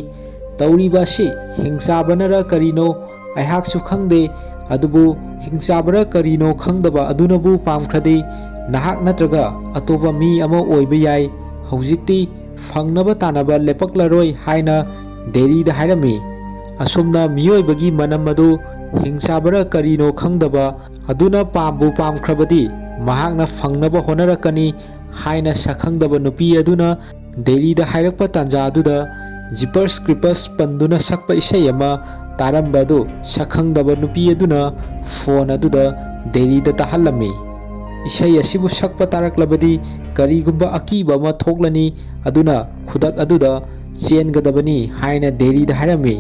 "ꯇꯧꯔꯤꯕ ꯑꯁꯤ ꯍꯤꯡꯆꯥꯕꯅꯔ ꯀꯔꯤꯅꯣ ꯑꯩꯍꯥꯛꯁꯨ ꯈꯪꯗꯦ, ꯑꯗꯨꯕꯨ ꯍꯤꯡꯆꯥꯕꯔ ꯀꯔꯤꯅꯣ ꯈꯪꯗꯕ ꯑꯗꯨꯅꯕꯨ ꯄꯥꯝꯈ꯭ꯔꯗꯤ ꯅꯍꯥꯛ ꯅꯠꯇ꯭ꯔꯒ ꯑꯇꯣꯞꯄ ꯃꯤ ꯑꯃ ꯑꯣꯏꯕ ꯌꯥꯏ꯫ ꯍꯧꯖꯤꯛꯇꯤ ꯐꯪꯅꯕ ꯇꯥꯟꯅꯕ ꯂꯦꯞꯄꯛꯂꯔꯣꯏ" ꯍꯥꯏꯅ ꯗꯦꯔꯤꯗ ꯍꯥꯏꯔꯝꯃꯤ꯫ ꯑꯁꯨꯝꯅ ꯃꯤꯑꯣꯏꯕꯒꯤ ꯃꯅꯝ ꯑꯗꯨ ꯍꯤꯡꯆꯥꯕꯔ ꯀꯔꯤꯅꯣ ꯈꯪꯗꯕ ꯑꯗꯨꯅ ꯄꯥꯝꯕꯨ ꯄꯥꯝꯈ꯭ꯔꯕꯗꯤ ꯃꯍꯥꯛꯅ ꯐꯪꯅꯕ ꯍꯣꯠꯅꯔꯛꯀꯅꯤ ꯍꯥꯏꯅ ꯁꯛꯈꯪꯗꯕ ꯅꯨꯄꯤ ꯑꯗꯨꯅ ꯗꯦꯔꯤꯗ ꯍꯥꯏꯔꯛꯄ ꯇꯥꯟꯖꯥ ꯑꯗꯨꯗ Jeepers Creepers ꯄꯟꯗꯨꯅ ꯁꯛꯄ ꯏꯁꯩ ꯑꯃ ꯇꯥꯔꯝꯕ ꯑꯗꯨ ꯁꯛꯈꯪꯗꯕ ꯅꯨꯄꯤ ꯑꯗꯨꯅ ꯐꯣꯟ ꯑꯗꯨꯗ ꯗꯦꯔꯤꯗ ꯇꯥꯍꯜꯂꯝꯃꯤ꯫ "ꯏꯁꯩ ꯑꯁꯤꯕꯨ ꯁꯛꯄ ꯇꯥꯔꯛꯂꯕꯗꯤ ꯀꯔꯤꯒꯨꯝꯕ ꯑꯀꯤꯕ ꯑꯃ ꯊꯣꯛꯂꯅꯤ, ꯑꯗꯨꯅ ꯈꯨꯗꯛ ꯑꯗꯨꯗ ꯆꯦꯟꯒꯗꯕꯅꯤ" ꯍꯥꯏꯅ ꯗꯦꯔꯤꯗ ꯍꯥꯏꯔꯝꯃꯤ꯫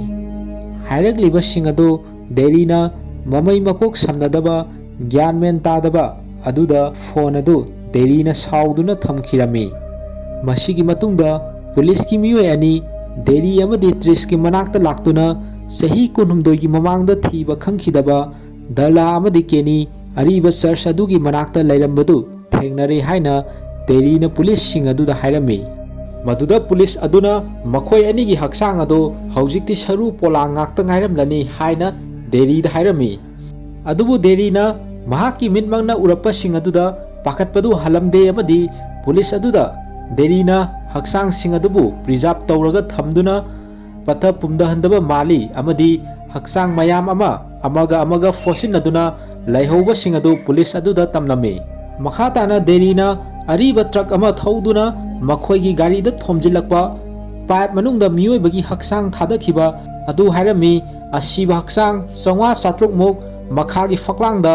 ꯍꯥꯏꯔꯛꯂꯤꯕꯁꯤꯡ ꯑꯗꯨ ꯗꯦꯔꯤꯅ ꯃꯃꯩ ꯃꯀꯣꯛ ꯁꯝꯅꯗꯕ, ꯒ꯭ꯌꯥꯟ ꯃꯦꯟ ꯇꯥꯗꯕ ꯑꯗꯨꯗ ꯐꯣꯟ ꯑꯗꯨ ꯗꯦꯔꯤꯅ ꯁꯥꯎꯗꯨꯅ ꯊꯝꯈꯤꯔꯝꯃꯤ꯫ ꯃꯁꯤꯒꯤ ꯃꯇꯨꯡꯗ ꯄꯨꯂꯤꯁꯀꯤ ꯃꯤꯑꯣꯏ ꯑꯅꯤ ꯗꯦꯔꯤ ꯑꯃꯗꯤ ꯇ꯭ꯔꯤꯁꯀꯤ ꯃꯅꯥꯛꯇ ꯂꯥꯛꯇꯨꯅ ꯆꯍꯤ ꯀꯨꯟꯍꯨꯝꯗꯣꯏꯒꯤ ꯃꯃꯥꯡꯗ ꯊꯤꯕ ꯈꯪꯈꯤꯗꯕ ꯗꯔꯂꯥ ꯑꯃꯗꯤ ꯀꯦꯅꯤ ꯑꯔꯤꯕ ꯆꯔꯆ ꯑꯗꯨꯒꯤ ꯃꯅꯥꯛꯇ ꯂꯩꯔꯝꯕꯗꯨ ꯊꯦꯡꯅꯔꯦ ꯍꯥꯏꯅ ꯗꯦꯔꯤꯅ ꯄꯨꯂꯤꯁꯁꯤꯡ ꯑꯗꯨꯗ ꯍꯥꯏꯔꯝꯃꯤ꯫ ꯃꯗꯨꯗ ꯄꯨꯂꯤꯁ ꯑꯗꯨꯅ ꯃꯈꯣꯏ ꯑꯅꯤꯒꯤ ꯍꯛꯆꯥꯡ ꯑꯗꯨ ꯍꯧꯖꯤꯛꯇꯤ ꯁꯔꯨ ꯄꯣꯂꯥꯡ ꯉꯥꯛꯇ ꯉꯥꯏꯔꯝꯂꯅꯤ ꯍꯥꯏꯅ ꯗꯦꯔꯤꯗ ꯍꯥꯏꯔꯝꯃꯤ꯫ ꯑꯗꯨꯕꯨ ꯗꯦꯔꯤꯅ ꯃꯍꯥꯛꯀꯤ ꯃꯤꯠꯃꯛꯅ ꯎꯔꯛꯄꯁꯤꯡ ꯑꯗꯨꯗ ꯄꯥꯈꯠꯄꯗꯨ ꯍꯜꯂꯝꯗꯦ ꯑꯃꯗꯤ ꯄꯨꯂꯤꯁ ꯑꯗꯨꯗ ꯗꯦꯔꯤꯅ ꯍꯛꯆꯥꯡꯁꯤꯡ ꯑꯗꯨꯕꯨ ꯄ꯭ꯔꯤꯖꯥꯕ ꯇꯧꯔꯒ ꯊꯝꯗꯨꯅ ꯄꯠꯊ ꯄꯨꯝꯊꯍꯟꯗꯕ ꯃꯥꯜꯂꯤ ꯑꯃꯗꯤ ꯍꯛꯆꯥꯡ ꯃꯌꯥꯝ ꯑꯃ ꯑꯃꯒ ꯑꯃꯒ ꯐꯣꯠꯆꯤꯟꯅꯗꯨꯅ ꯂꯩꯍꯧꯕꯁꯤꯡ ꯑꯗꯨ ꯄꯨꯂꯤꯁ ꯑꯗꯨꯗ ꯇꯝꯂꯝꯃꯤ꯫ ꯃꯈꯥ ꯇꯥꯅ ꯗꯦꯔꯤꯅ ꯑꯔꯤꯕ ꯇ꯭ꯔꯛ ꯑꯃ ꯊꯧꯗꯨꯅ ꯃꯈꯣꯏꯒꯤ ꯒꯥꯔꯤꯗ ꯊꯣꯝꯖꯤꯜꯂꯛꯄ ꯄꯥꯏꯞ ꯃꯅꯨꯡꯗ ꯃꯤꯑꯣꯏꯕꯒꯤ ꯍꯛꯆꯥꯡ ꯊꯥꯗꯈꯤꯕ ꯑꯗꯨ ꯍꯥꯏꯔꯝꯃꯤ꯫ ꯑꯁꯤꯕ ꯍꯛꯆꯥꯡ ꯆꯥꯝꯃꯉꯥ ꯆꯥꯇ꯭ꯔꯨꯛ ꯃꯨꯛ ꯃꯈꯥꯒꯤ ꯐꯛꯂꯥꯡꯗ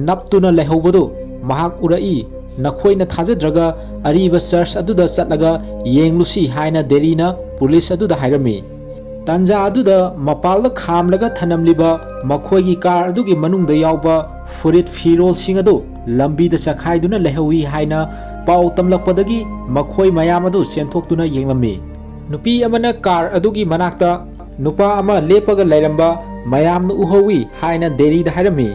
ꯅꯞꯇꯨꯅ ꯂꯩꯍꯧꯕꯗꯨ ꯃꯍꯥꯛ ꯎꯔꯛꯏ꯫ ꯅꯈꯣꯏꯅ ꯊꯥꯖꯗ꯭ꯔꯒ ꯑꯔꯤꯕ ꯆꯔꯆ ꯑꯗꯨꯗ ꯆꯠꯂꯒ ꯌꯦꯡꯂꯨꯁꯤ ꯍꯥꯏꯅ ꯗꯦꯔꯤꯅ ꯄꯨꯂꯤꯁ ꯑꯗꯨꯗ ꯍꯥꯏꯔꯝꯃꯤ꯫ ꯇꯥꯟꯖꯥ ꯑꯗꯨꯗ ꯃꯄꯥꯜꯗ ꯈꯥꯝꯂꯒ ꯊꯅꯝꯂꯤꯕ ꯃꯈꯣꯏꯒꯤ ꯀꯥꯔ ꯑꯗꯨꯒꯤ ꯃꯅꯨꯡꯗ ꯌꯥꯎꯕ ꯐꯨꯔꯤꯠ ꯐꯤꯔꯣꯜꯁꯤꯡ ꯑꯗꯨ ꯂꯝꯕꯤꯗ ꯆꯈꯥꯏꯗꯨꯅ ꯂꯩꯍꯧꯏ ꯍꯥꯏꯅ ꯄꯥꯎ ꯇꯝꯂꯛꯄꯗꯒꯤ ꯃꯈꯣꯏ ꯃꯌꯥꯝ ꯑꯗꯨ ꯆꯦꯟꯊꯣꯛꯇꯨꯅ ꯌꯦꯡꯂꯝꯃꯤ꯫ ꯅꯨꯄꯤ ꯑꯃꯅ ꯀꯥꯔ ꯑꯗꯨꯒꯤ ꯃꯅꯥꯛꯇ ꯅꯨꯄꯥ ꯑꯃ ꯂꯦꯞꯄꯒ ꯂꯩꯔꯝꯕ ꯃꯌꯥꯝꯅ ꯎꯍꯧꯏ ꯍꯥꯏꯅ ꯗꯦꯔꯤꯗ ꯍꯥꯏꯔꯝꯃꯤ꯫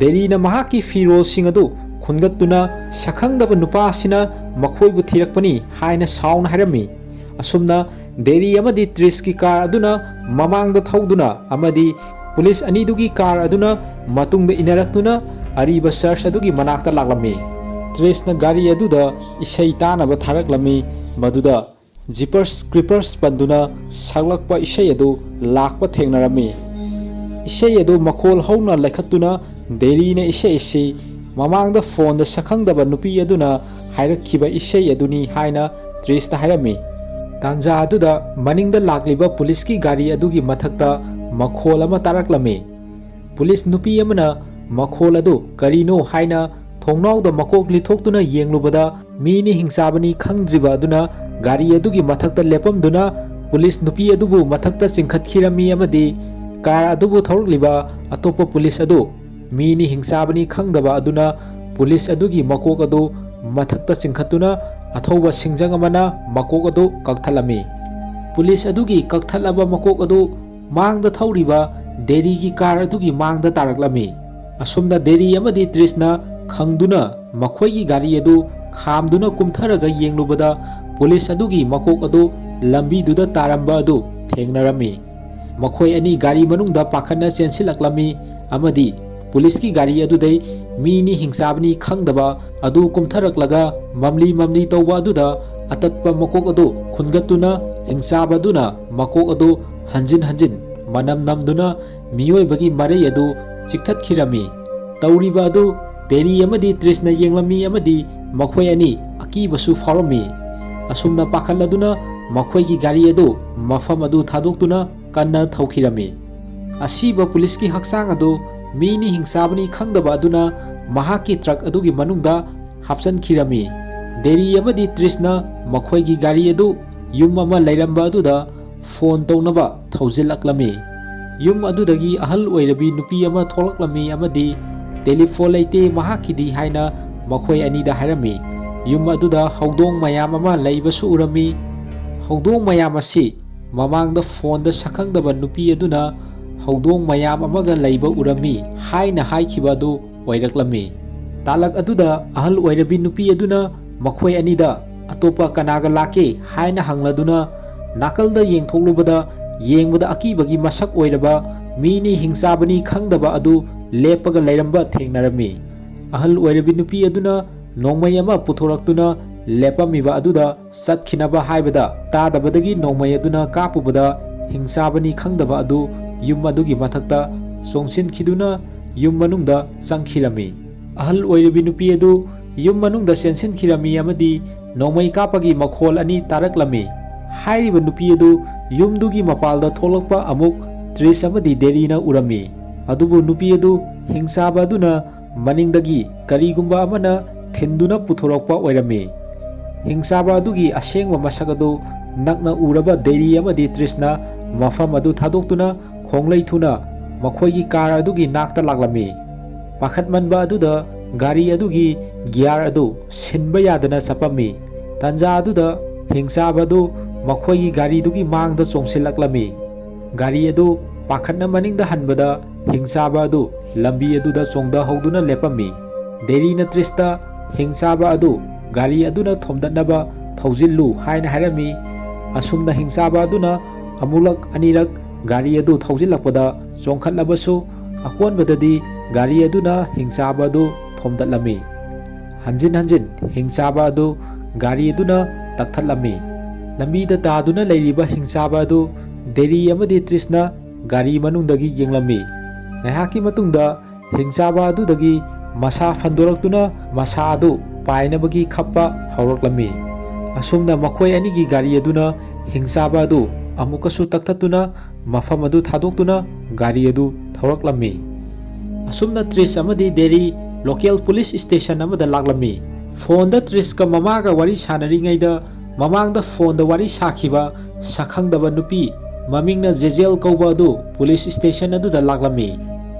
ꯗꯦꯔꯤꯅ ꯃꯍꯥꯛꯀꯤ ꯐꯤꯔꯣꯜꯁꯤꯡ ꯑꯗꯨ ꯈꯨꯟꯒꯠꯇꯨꯅ ꯁꯛꯈꯪꯗꯕ ꯅꯨꯄꯥ ꯑꯁꯤꯅ ꯃꯈꯣꯏꯕꯨ ꯊꯤꯔꯛꯄꯅꯤ ꯍꯥꯏꯅ ꯁꯥꯎꯅ ꯍꯥꯏꯔꯝꯃꯤ꯫ ꯑꯁꯨꯝꯅ ꯗꯦꯔꯤ ꯑꯃꯗꯤ ꯇ꯭ꯔꯤꯁꯀꯤ ꯀꯥꯔ ꯑꯗꯨꯅ ꯃꯃꯥꯡꯗ ꯊꯧꯗꯨꯅ ꯑꯃꯗꯤ ꯄꯨꯂꯤꯁ ꯑꯅꯤꯗꯨꯒꯤ ꯀꯥꯔ ꯑꯗꯨꯅ ꯃꯇꯨꯡꯗ ꯏꯟꯅꯔꯛꯇꯨꯅ ꯑꯔꯤꯕ ꯆꯔꯆ ꯑꯗꯨꯒꯤ ꯃꯅꯥꯛꯇ ꯂꯥꯛꯂꯝꯃꯤ꯫ ꯇ꯭ꯔꯤꯁꯅ ꯒꯥꯔꯤ ꯑꯗꯨꯗ ꯏꯁꯩ ꯇꯥꯅꯕ ꯊꯥꯔꯛꯂꯝꯃꯤ꯫ ꯃꯗꯨꯗ ꯖꯤꯄꯔꯁ ꯀ꯭ꯔꯤꯄꯔꯁ ꯄꯟꯗꯨꯅ ꯁꯛꯂꯛꯄ ꯏꯁꯩ ꯑꯗꯨ ꯂꯥꯛꯄ ꯊꯦꯡꯅꯔꯝꯃꯤ꯫ ꯏꯁꯩ ꯑꯗꯨ ꯃꯈꯣꯜ ꯍꯧꯅ ꯂꯩꯈꯠꯇꯨꯅ ꯗꯦꯔꯤꯅ ꯏꯁꯩ ꯑꯁꯤ ꯃꯃꯥꯡꯗ ꯐꯣꯟꯗ ꯁꯛꯈꯪꯗꯕ ꯅꯨꯄꯤ ꯑꯗꯨꯅ ꯍꯥꯏꯔꯛꯈꯤꯕ ꯏꯁꯩ ꯑꯗꯨꯅꯤ ꯍꯥꯏꯅ ꯇ꯭ꯔꯤꯁꯇ ꯍꯥꯏꯔꯝꯃꯤ꯫ ꯇꯥꯟꯖꯥ ꯑꯗꯨꯗ ꯃꯅꯤꯡꯗ ꯂꯥꯛꯂꯤꯕ ꯄꯨꯂꯤꯁꯀꯤ ꯒꯥꯔꯤ ꯑꯗꯨꯒꯤ ꯃꯊꯛꯇ ꯃꯈꯣꯜ ꯑꯃ ꯇꯥꯔꯛꯂꯝꯃꯤ꯫ ꯄꯨꯂꯤꯁ ꯅꯨꯄꯤ ꯑꯃꯅ ꯃꯈꯣꯜ ꯑꯗꯨ ꯀꯔꯤꯅꯣ ꯍꯥꯏꯅ ꯊꯣꯡꯅꯥꯎꯗ ꯃꯀꯣꯛ ꯂꯤꯊꯣꯛꯇꯨꯅ ꯌꯦꯡꯂꯨꯕꯗ ꯃꯤꯅꯤ ꯍꯤꯡꯆꯥꯕꯅꯤ ꯈꯪꯗ꯭ꯔꯤꯕ ꯑꯗꯨꯅ ꯒꯥꯔꯤ ꯑꯗꯨꯒꯤ ꯃꯊꯛꯇ ꯂꯦꯞꯄꯝꯗꯨꯅ ꯄꯨꯂꯤꯁ ꯅꯨꯄꯤ ꯑꯗꯨꯕꯨ ꯃꯊꯛꯇ ꯆꯤꯡꯈꯠꯈꯤꯔꯝꯃꯤ ꯑꯃꯗꯤ ꯀꯥꯔ ꯑꯗꯨꯕꯨ ꯊꯧꯔꯛꯂꯤꯕ ꯑꯇꯣꯞꯄ ꯄꯨꯂꯤꯁ ꯑꯗꯨ ꯃꯤꯅꯤ ꯍꯤꯡꯆꯥꯕꯅꯤ ꯈꯪꯗꯕ ꯑꯗꯨꯅ ꯄꯨꯂꯤꯁ ꯑꯗꯨꯒꯤ ꯃꯀꯣꯛ ꯑꯗꯨ ꯃꯊꯛꯇ ꯆꯤꯡꯈꯠꯇꯨꯅ ꯑꯊꯧꯕ ꯁꯤꯡꯖꯪ ꯑꯃꯅ ꯃꯀꯣꯛ ꯑꯗꯨ ꯀꯛꯊꯠꯂꯝꯃꯤ꯫ ꯄꯨꯂꯤꯁ ꯑꯗꯨꯒꯤ ꯀꯛꯊꯠꯂꯕ ꯃꯀꯣꯛ ꯑꯗꯨ ꯃꯥꯡꯗ ꯊꯧꯔꯤꯕ ꯗꯦꯔꯤꯒꯤ ꯀꯥꯔ ꯑꯗꯨꯒꯤ ꯃꯥꯡꯗ ꯇꯥꯔꯛꯂꯝꯃꯤ꯫ ꯑꯁꯨꯝꯅ ꯗꯦꯔꯤ ꯑꯃꯗꯤ ꯇ꯭ꯔꯤꯁꯅ ꯈꯪꯗꯨꯅ ꯃꯈꯣꯏꯒꯤ ꯒꯥꯔꯤ ꯑꯗꯨ ꯈꯥꯝꯗꯨꯅ ꯀꯨꯝꯊꯔꯒ ꯌꯦꯡꯂꯨꯕꯗ ꯄꯨꯂꯤꯁ ꯑꯗꯨꯒꯤ ꯃꯀꯣꯛ ꯑꯗꯨ ꯂꯝꯕꯤꯗꯨꯗ ꯇꯥꯔꯝꯕ ꯑꯗꯨ ꯊꯦꯡꯅꯔꯝꯃꯤ꯫ ꯃꯈꯣꯏ ꯑꯅꯤ ꯒꯥꯔꯤ ꯃꯅꯨꯡꯗ ꯄꯥꯈꯠꯅ ꯆꯦꯟꯁꯤꯜꯂꯛꯂꯝꯃꯤ ꯑꯃꯗꯤ ꯄꯨꯂꯤꯁꯀꯤ ꯒꯥꯔꯤ ꯑꯗꯨꯗꯩ ꯃꯤꯅꯤ ꯍꯤꯡꯆꯥꯕꯅꯤ ꯈꯪꯗꯕ ꯑꯗꯨ ꯀꯨꯝꯊꯔꯛꯂꯒ ꯃꯝꯂꯤ ꯃꯝꯂꯤ ꯇꯧꯕ ꯑꯗꯨꯗ ꯑꯇꯠꯄ ꯃꯀꯣꯛ ꯑꯗꯨ ꯈꯨꯟꯒꯠꯇꯨꯅ ꯍꯤꯡꯆꯥꯕ ꯑꯗꯨꯅ ꯃꯀꯣꯛ ꯑꯗꯨ ꯍꯟꯖꯤꯟ ꯍꯟꯖꯤꯟ ꯃꯅꯝ ꯅꯝꯗꯨꯅ ꯃꯤꯑꯣꯏꯕꯒꯤ ꯃꯔꯩ ꯑꯗꯨ ꯆꯤꯛꯊꯠꯈꯤꯔꯝꯃꯤ꯫ ꯇꯧꯔꯤꯕ ꯑꯗꯨ ꯗꯦꯔꯤ ꯑꯃꯗꯤ ꯇ꯭ꯔꯤꯁꯅ ꯌꯦꯡꯂꯝꯃꯤ ꯑꯃꯗꯤ ꯃꯈꯣꯏ ꯑꯅꯤ ꯑꯀꯤꯕꯁꯨ ꯐꯥꯎꯔꯝꯃꯤ꯫ ꯑꯁꯨꯝꯅ ꯄꯥꯈꯠꯂꯗꯨꯅ ꯃꯈꯣꯏꯒꯤ ꯒꯥꯔꯤ ꯑꯗꯨ ꯃꯐꯝ ꯑꯗꯨ ꯊꯥꯗꯣꯛꯇꯨꯅ ꯀꯟꯅ ꯊꯧꯈꯤꯔꯝꯃꯤ꯫ ꯑꯁꯤꯕ ꯄꯨꯂꯤꯁꯀꯤ ꯍꯛꯆꯥꯡ ꯑꯗꯨ ꯃꯤꯅꯤ ꯍꯤꯡꯆꯥꯕꯅꯤ ꯈꯪꯗꯕ ꯑꯗꯨꯅ ꯃꯍꯥꯛꯀꯤ ꯇ꯭ꯔꯛ ꯑꯗꯨꯒꯤ ꯃꯅꯨꯡꯗ ꯍꯥꯞꯆꯤꯟꯈꯤꯔꯝꯃꯤ꯫ ꯗꯦꯔꯤ ꯑꯃꯗꯤ ꯇ꯭ꯔꯤꯁꯅ ꯃꯈꯣꯏꯒꯤ ꯒꯥꯔꯤ ꯑꯗꯨ ꯌꯨꯝ ꯑꯃ ꯂꯩꯔꯝꯕ ꯑꯗꯨꯗ ꯐꯣꯟ ꯇꯧꯅꯕ ꯊꯧꯖꯤꯜꯂꯛꯂꯝꯃꯤ꯫ ꯌꯨꯝ ꯑꯗꯨꯗꯒꯤ ꯑꯍꯜ ꯑꯣꯏꯔꯕꯤ ꯅꯨꯄꯤ ꯑꯃ ꯊꯣꯛꯂꯛꯂꯝꯃꯤ ꯑꯃꯗꯤ "ꯇꯦꯂꯤꯐꯣꯟ ꯂꯩꯇꯦ ꯃꯍꯥꯛꯀꯤꯗꯤ" ꯍꯥꯏꯅ ꯃꯈꯣꯏ ꯑꯅꯤꯗ ꯍꯥꯏꯔꯝꯃꯤ꯫ ꯌꯨꯝ ꯑꯗꯨꯗ ꯍꯧꯗꯣꯡ ꯃꯌꯥꯝ ꯑꯃ ꯂꯩꯕꯁꯨ ꯎꯔꯝꯃꯤ꯫ ꯍꯧꯗꯣꯡ ꯃꯌꯥꯝ ꯑꯁꯤ ꯃꯃꯥꯡꯗ ꯐꯣꯟꯗ ꯁꯛꯈꯪꯗꯕ ꯅꯨꯄꯤ ꯑꯗꯨꯅ ꯍꯧꯗꯣꯡ ꯃꯌꯥꯝ ꯑꯃꯒ ꯂꯩꯕ ꯎꯔꯝꯃꯤ ꯍꯥꯏꯅ ꯍꯥꯏꯈꯤꯕ ꯑꯗꯨ ꯑꯣꯏꯔꯛꯂꯝꯃꯤ꯫ ꯇꯥꯂꯛ ꯑꯗꯨꯗ ꯑꯍꯜ ꯑꯣꯏꯔꯕꯤ ꯅꯨꯄꯤ ꯑꯗꯨꯅ ꯃꯈꯣꯏ ꯑꯅꯤꯗ "ꯑꯇꯣꯞꯄ ꯀꯅꯥꯒ ꯂꯥꯛꯀꯦ?" ꯍꯥꯏꯅ ꯍꯪꯂꯗꯨꯅ ꯅꯥꯀꯜꯗ ꯌꯦꯡꯊꯣꯛꯂꯨꯕꯗ, ꯌꯦꯡꯕꯗ ꯑꯀꯤꯕꯒꯤ ꯃꯁꯛ ꯑꯣꯏꯔꯕ ꯃꯤꯅꯤ ꯍꯤꯡꯆꯥꯕꯅꯤ ꯈꯪꯗꯕ ꯑꯗꯨ ꯂꯦꯞꯄꯒ ꯂꯩꯔꯝꯕ ꯊꯦꯡꯅꯔꯝꯃꯤ꯫ ꯑꯍꯜ ꯑꯣꯏꯔꯕꯤ ꯅꯨꯄꯤ ꯑꯗꯨꯅ ꯅꯣꯡꯃꯩ ꯑꯃ ꯄꯨꯊꯣꯔꯛꯇꯨꯅ ꯂꯦꯞꯄꯝꯃꯤꯕ ꯑꯗꯨꯗ ꯆꯠꯈꯤꯅꯕ ꯍꯥꯏꯕꯗ, ꯇꯥꯗꯕꯗꯒꯤ ꯅꯣꯡꯃꯩ ꯑꯗꯨꯅ ꯀꯥꯞꯄꯨꯕꯗ ꯍꯤꯡꯆꯥꯕꯅꯤ ꯈꯪꯗꯕ ꯑꯗꯨ ꯌꯨꯝ ꯑꯗꯨꯒꯤ ꯃꯊꯛꯇ ꯆꯣꯡꯁꯤꯟꯈꯤꯗꯨꯅ ꯌꯨꯝ ꯃꯅꯨꯡꯗ ꯆꯪꯈꯤꯔꯝꯃꯤ꯫ ꯑꯍꯜ ꯑꯣꯏꯔꯕꯤ ꯅꯨꯄꯤ ꯑꯗꯨ ꯌꯨꯝ ꯃꯅꯨꯡꯗ ꯆꯦꯟꯁꯤꯟꯈꯤꯔꯝꯃꯤ ꯑꯃꯗꯤ ꯅꯣꯡꯃꯩ ꯀꯥꯞꯄꯒꯤ ꯃꯈꯣꯜ ꯑꯅꯤ ꯇꯥꯔꯛꯂꯝꯃꯤ꯫ ꯍꯥꯏꯔꯤꯕ ꯅꯨꯄꯤ ꯑꯗꯨ ꯌꯨꯝꯗꯨꯒꯤ ꯃꯄꯥꯜꯗ ꯊꯣꯛꯂꯛꯄ ꯑꯃꯨꯛ ꯇ꯭ꯔꯤꯁ ꯑꯃꯗꯤ ꯗꯦꯔꯤꯅ ꯎꯔꯝꯃꯤ꯫ ꯑꯗꯨꯕꯨ ꯅꯨꯄꯤ ꯑꯗꯨ ꯍꯤꯡꯆꯥꯕ ꯑꯗꯨꯅ ꯃꯅꯤꯡꯗꯒꯤ ꯀꯔꯤꯒꯨꯝꯕ ꯑꯃꯅ ꯊꯤꯟꯗꯨꯅ ꯄꯨꯊꯣꯔꯛꯄ ꯑꯣꯏꯔꯝꯃꯤ꯫ ꯍꯤꯡꯆꯥꯕ ꯑꯗꯨꯒꯤ ꯑꯁꯦꯡꯕ ꯃꯁꯛ ꯑꯗꯨ ꯅꯛꯅ ꯎꯔꯕ ꯗꯦꯔꯤ ꯑꯃꯗꯤ ꯇ꯭ꯔꯤꯁꯅ ꯃꯐꯝ ꯑꯗꯨ ꯊꯥꯗꯣꯛꯇꯨꯅ ꯈꯣꯡꯂꯩ ꯊꯨꯅ ꯃꯈꯣꯏꯒꯤ ꯀꯥꯔ ꯑꯗꯨꯒꯤ ꯅꯥꯛꯇ ꯂꯥꯛꯂꯝꯃꯤ꯫ ꯄꯥꯈꯠꯃꯟꯕ ꯑꯗꯨꯗ ꯒꯥꯔꯤ ꯑꯗꯨꯒꯤ ꯒꯤꯌꯥꯔ ꯑꯗꯨ ꯁꯤꯟꯕ ꯌꯥꯗꯅ ꯆꯞꯄꯝꯃꯤ꯫ ꯇꯥꯟꯖꯥ ꯑꯗꯨꯗ ꯍꯤꯡꯆꯥꯕ ꯑꯗꯨ ꯃꯈꯣꯏꯒꯤ ꯒꯥꯔꯤꯗꯨꯒꯤ ꯃꯥꯡꯗ ꯆꯣꯡꯁꯤꯜꯂꯛꯂꯝꯃꯤ꯫ ꯒꯥꯔꯤ ꯑꯗꯨ ꯄꯥꯈꯠꯅ ꯃꯅꯤꯡꯗ ꯍꯟꯕꯗ ꯍꯤꯡꯆꯥꯕ ꯑꯗꯨ ꯂꯝꯕꯤ ꯑꯗꯨꯗ ꯆꯣꯡꯊꯍꯧꯗꯨꯅ ꯂꯦꯞꯄꯝꯃꯤ꯫ ꯗꯦꯔꯤꯅ ꯇ꯭ꯔꯤꯁꯇ ꯍꯤꯡꯆꯥꯕ ꯑꯗꯨ ꯒꯥꯔꯤ ꯑꯗꯨꯅ ꯊꯣꯝꯗꯠꯅꯕ ꯊꯧꯖꯤꯜꯂꯨ ꯍꯥꯏꯅ ꯍꯥꯏꯔꯝꯃꯤ꯫ ꯑꯁꯨꯝꯅ ꯍꯤꯡꯆꯥꯕ ꯑꯗꯨꯅ ꯑꯃꯨꯛꯂꯛ ꯑꯅꯤꯔꯛ ꯒꯥꯔꯤ ꯑꯗꯨ ꯊꯧꯖꯤꯜꯂꯛꯄꯗ ꯆꯣꯡꯈꯠꯂꯕꯁꯨ, ꯑꯀꯣꯟꯕꯗꯗꯤ ꯒꯥꯔꯤ ꯑꯗꯨꯅ ꯍꯤꯡꯆꯥꯕ ꯑꯗꯨ ꯊꯣꯝꯗꯠꯂꯝꯃꯤ꯫ ꯍꯟꯖꯤꯟ ꯍꯟꯖꯤꯟ ꯍꯤꯡꯆꯥꯕ ꯑꯗꯨ ꯒꯥꯔꯤ ꯑꯗꯨꯅ ꯇꯛꯊꯠꯂꯝꯃꯤ꯫ ꯂꯝꯕꯤꯗ ꯇꯥꯗꯨꯅ ꯂꯩꯔꯤꯕ ꯍꯤꯡꯆꯥꯕ ꯑꯗꯨ ꯗꯦꯔꯤ ꯑꯃꯗꯤ ꯇ꯭ꯔꯤꯁꯅ ꯒꯥꯔꯤ ꯃꯅꯨꯡꯗꯒꯤ ꯌꯦꯡꯂꯝꯃꯤ꯫ ꯉꯥꯏꯍꯥꯛꯀꯤ ꯃꯇꯨꯡꯗ ꯍꯤꯡꯆꯥꯕ ꯑꯗꯨꯗꯒꯤ ꯃꯁꯥ ꯐꯟꯗꯣꯔꯛꯇꯨꯅ ꯃꯁꯥ ꯑꯗꯨ ꯄꯥꯏꯅꯕꯒꯤ ꯈꯞꯄ ꯍꯧꯔꯛꯂꯝꯃꯤ꯫ ꯑꯁꯨꯝꯅ ꯃꯈꯣꯏ ꯑꯅꯤꯒꯤ ꯒꯥꯔꯤ ꯑꯗꯨꯅ ꯍꯤꯡꯆꯥꯕ ꯑꯗꯨ ꯑꯃꯨꯛꯀꯁꯨ ꯇꯛꯊꯠꯇꯨꯅ ꯃꯐꯝ ꯑꯗꯨ ꯊꯥꯗꯣꯛꯇꯨꯅ ꯒꯥꯔꯤ ꯑꯗꯨ ꯊꯧꯔꯛꯂꯝꯃꯤ꯫ ꯑꯁꯨꯝꯅ ꯇ꯭ꯔꯤꯁ ꯑꯃꯗꯤ ꯗꯦꯔꯤ ꯂꯣꯀꯦꯜ ꯄꯨꯂꯤꯁ ꯁ꯭ꯇꯦꯁꯟ ꯑꯃꯗ ꯂꯥꯛꯂꯝꯃꯤ꯫ ꯐꯣꯟꯗ ꯇ꯭ꯔꯤꯁꯀ ꯃꯃꯥꯒ ꯋꯥꯔꯤ ꯁꯥꯟꯅꯔꯤꯉꯩꯗ ꯃꯃꯥꯡꯗ ꯐꯣꯟꯗ ꯋꯥꯔꯤ ꯁꯥꯈꯤꯕ ꯁꯛꯈꯪꯗꯕ ꯅꯨꯄꯤ ꯃꯃꯤꯡꯅ ꯖꯦꯖꯦꯜ ꯀꯧꯕ ꯑꯗꯨ ꯄꯨꯂꯤꯁ ꯁ꯭ꯇꯦꯁꯟ ꯑꯗꯨꯗ ꯂꯥꯛꯂꯝꯃꯤ꯫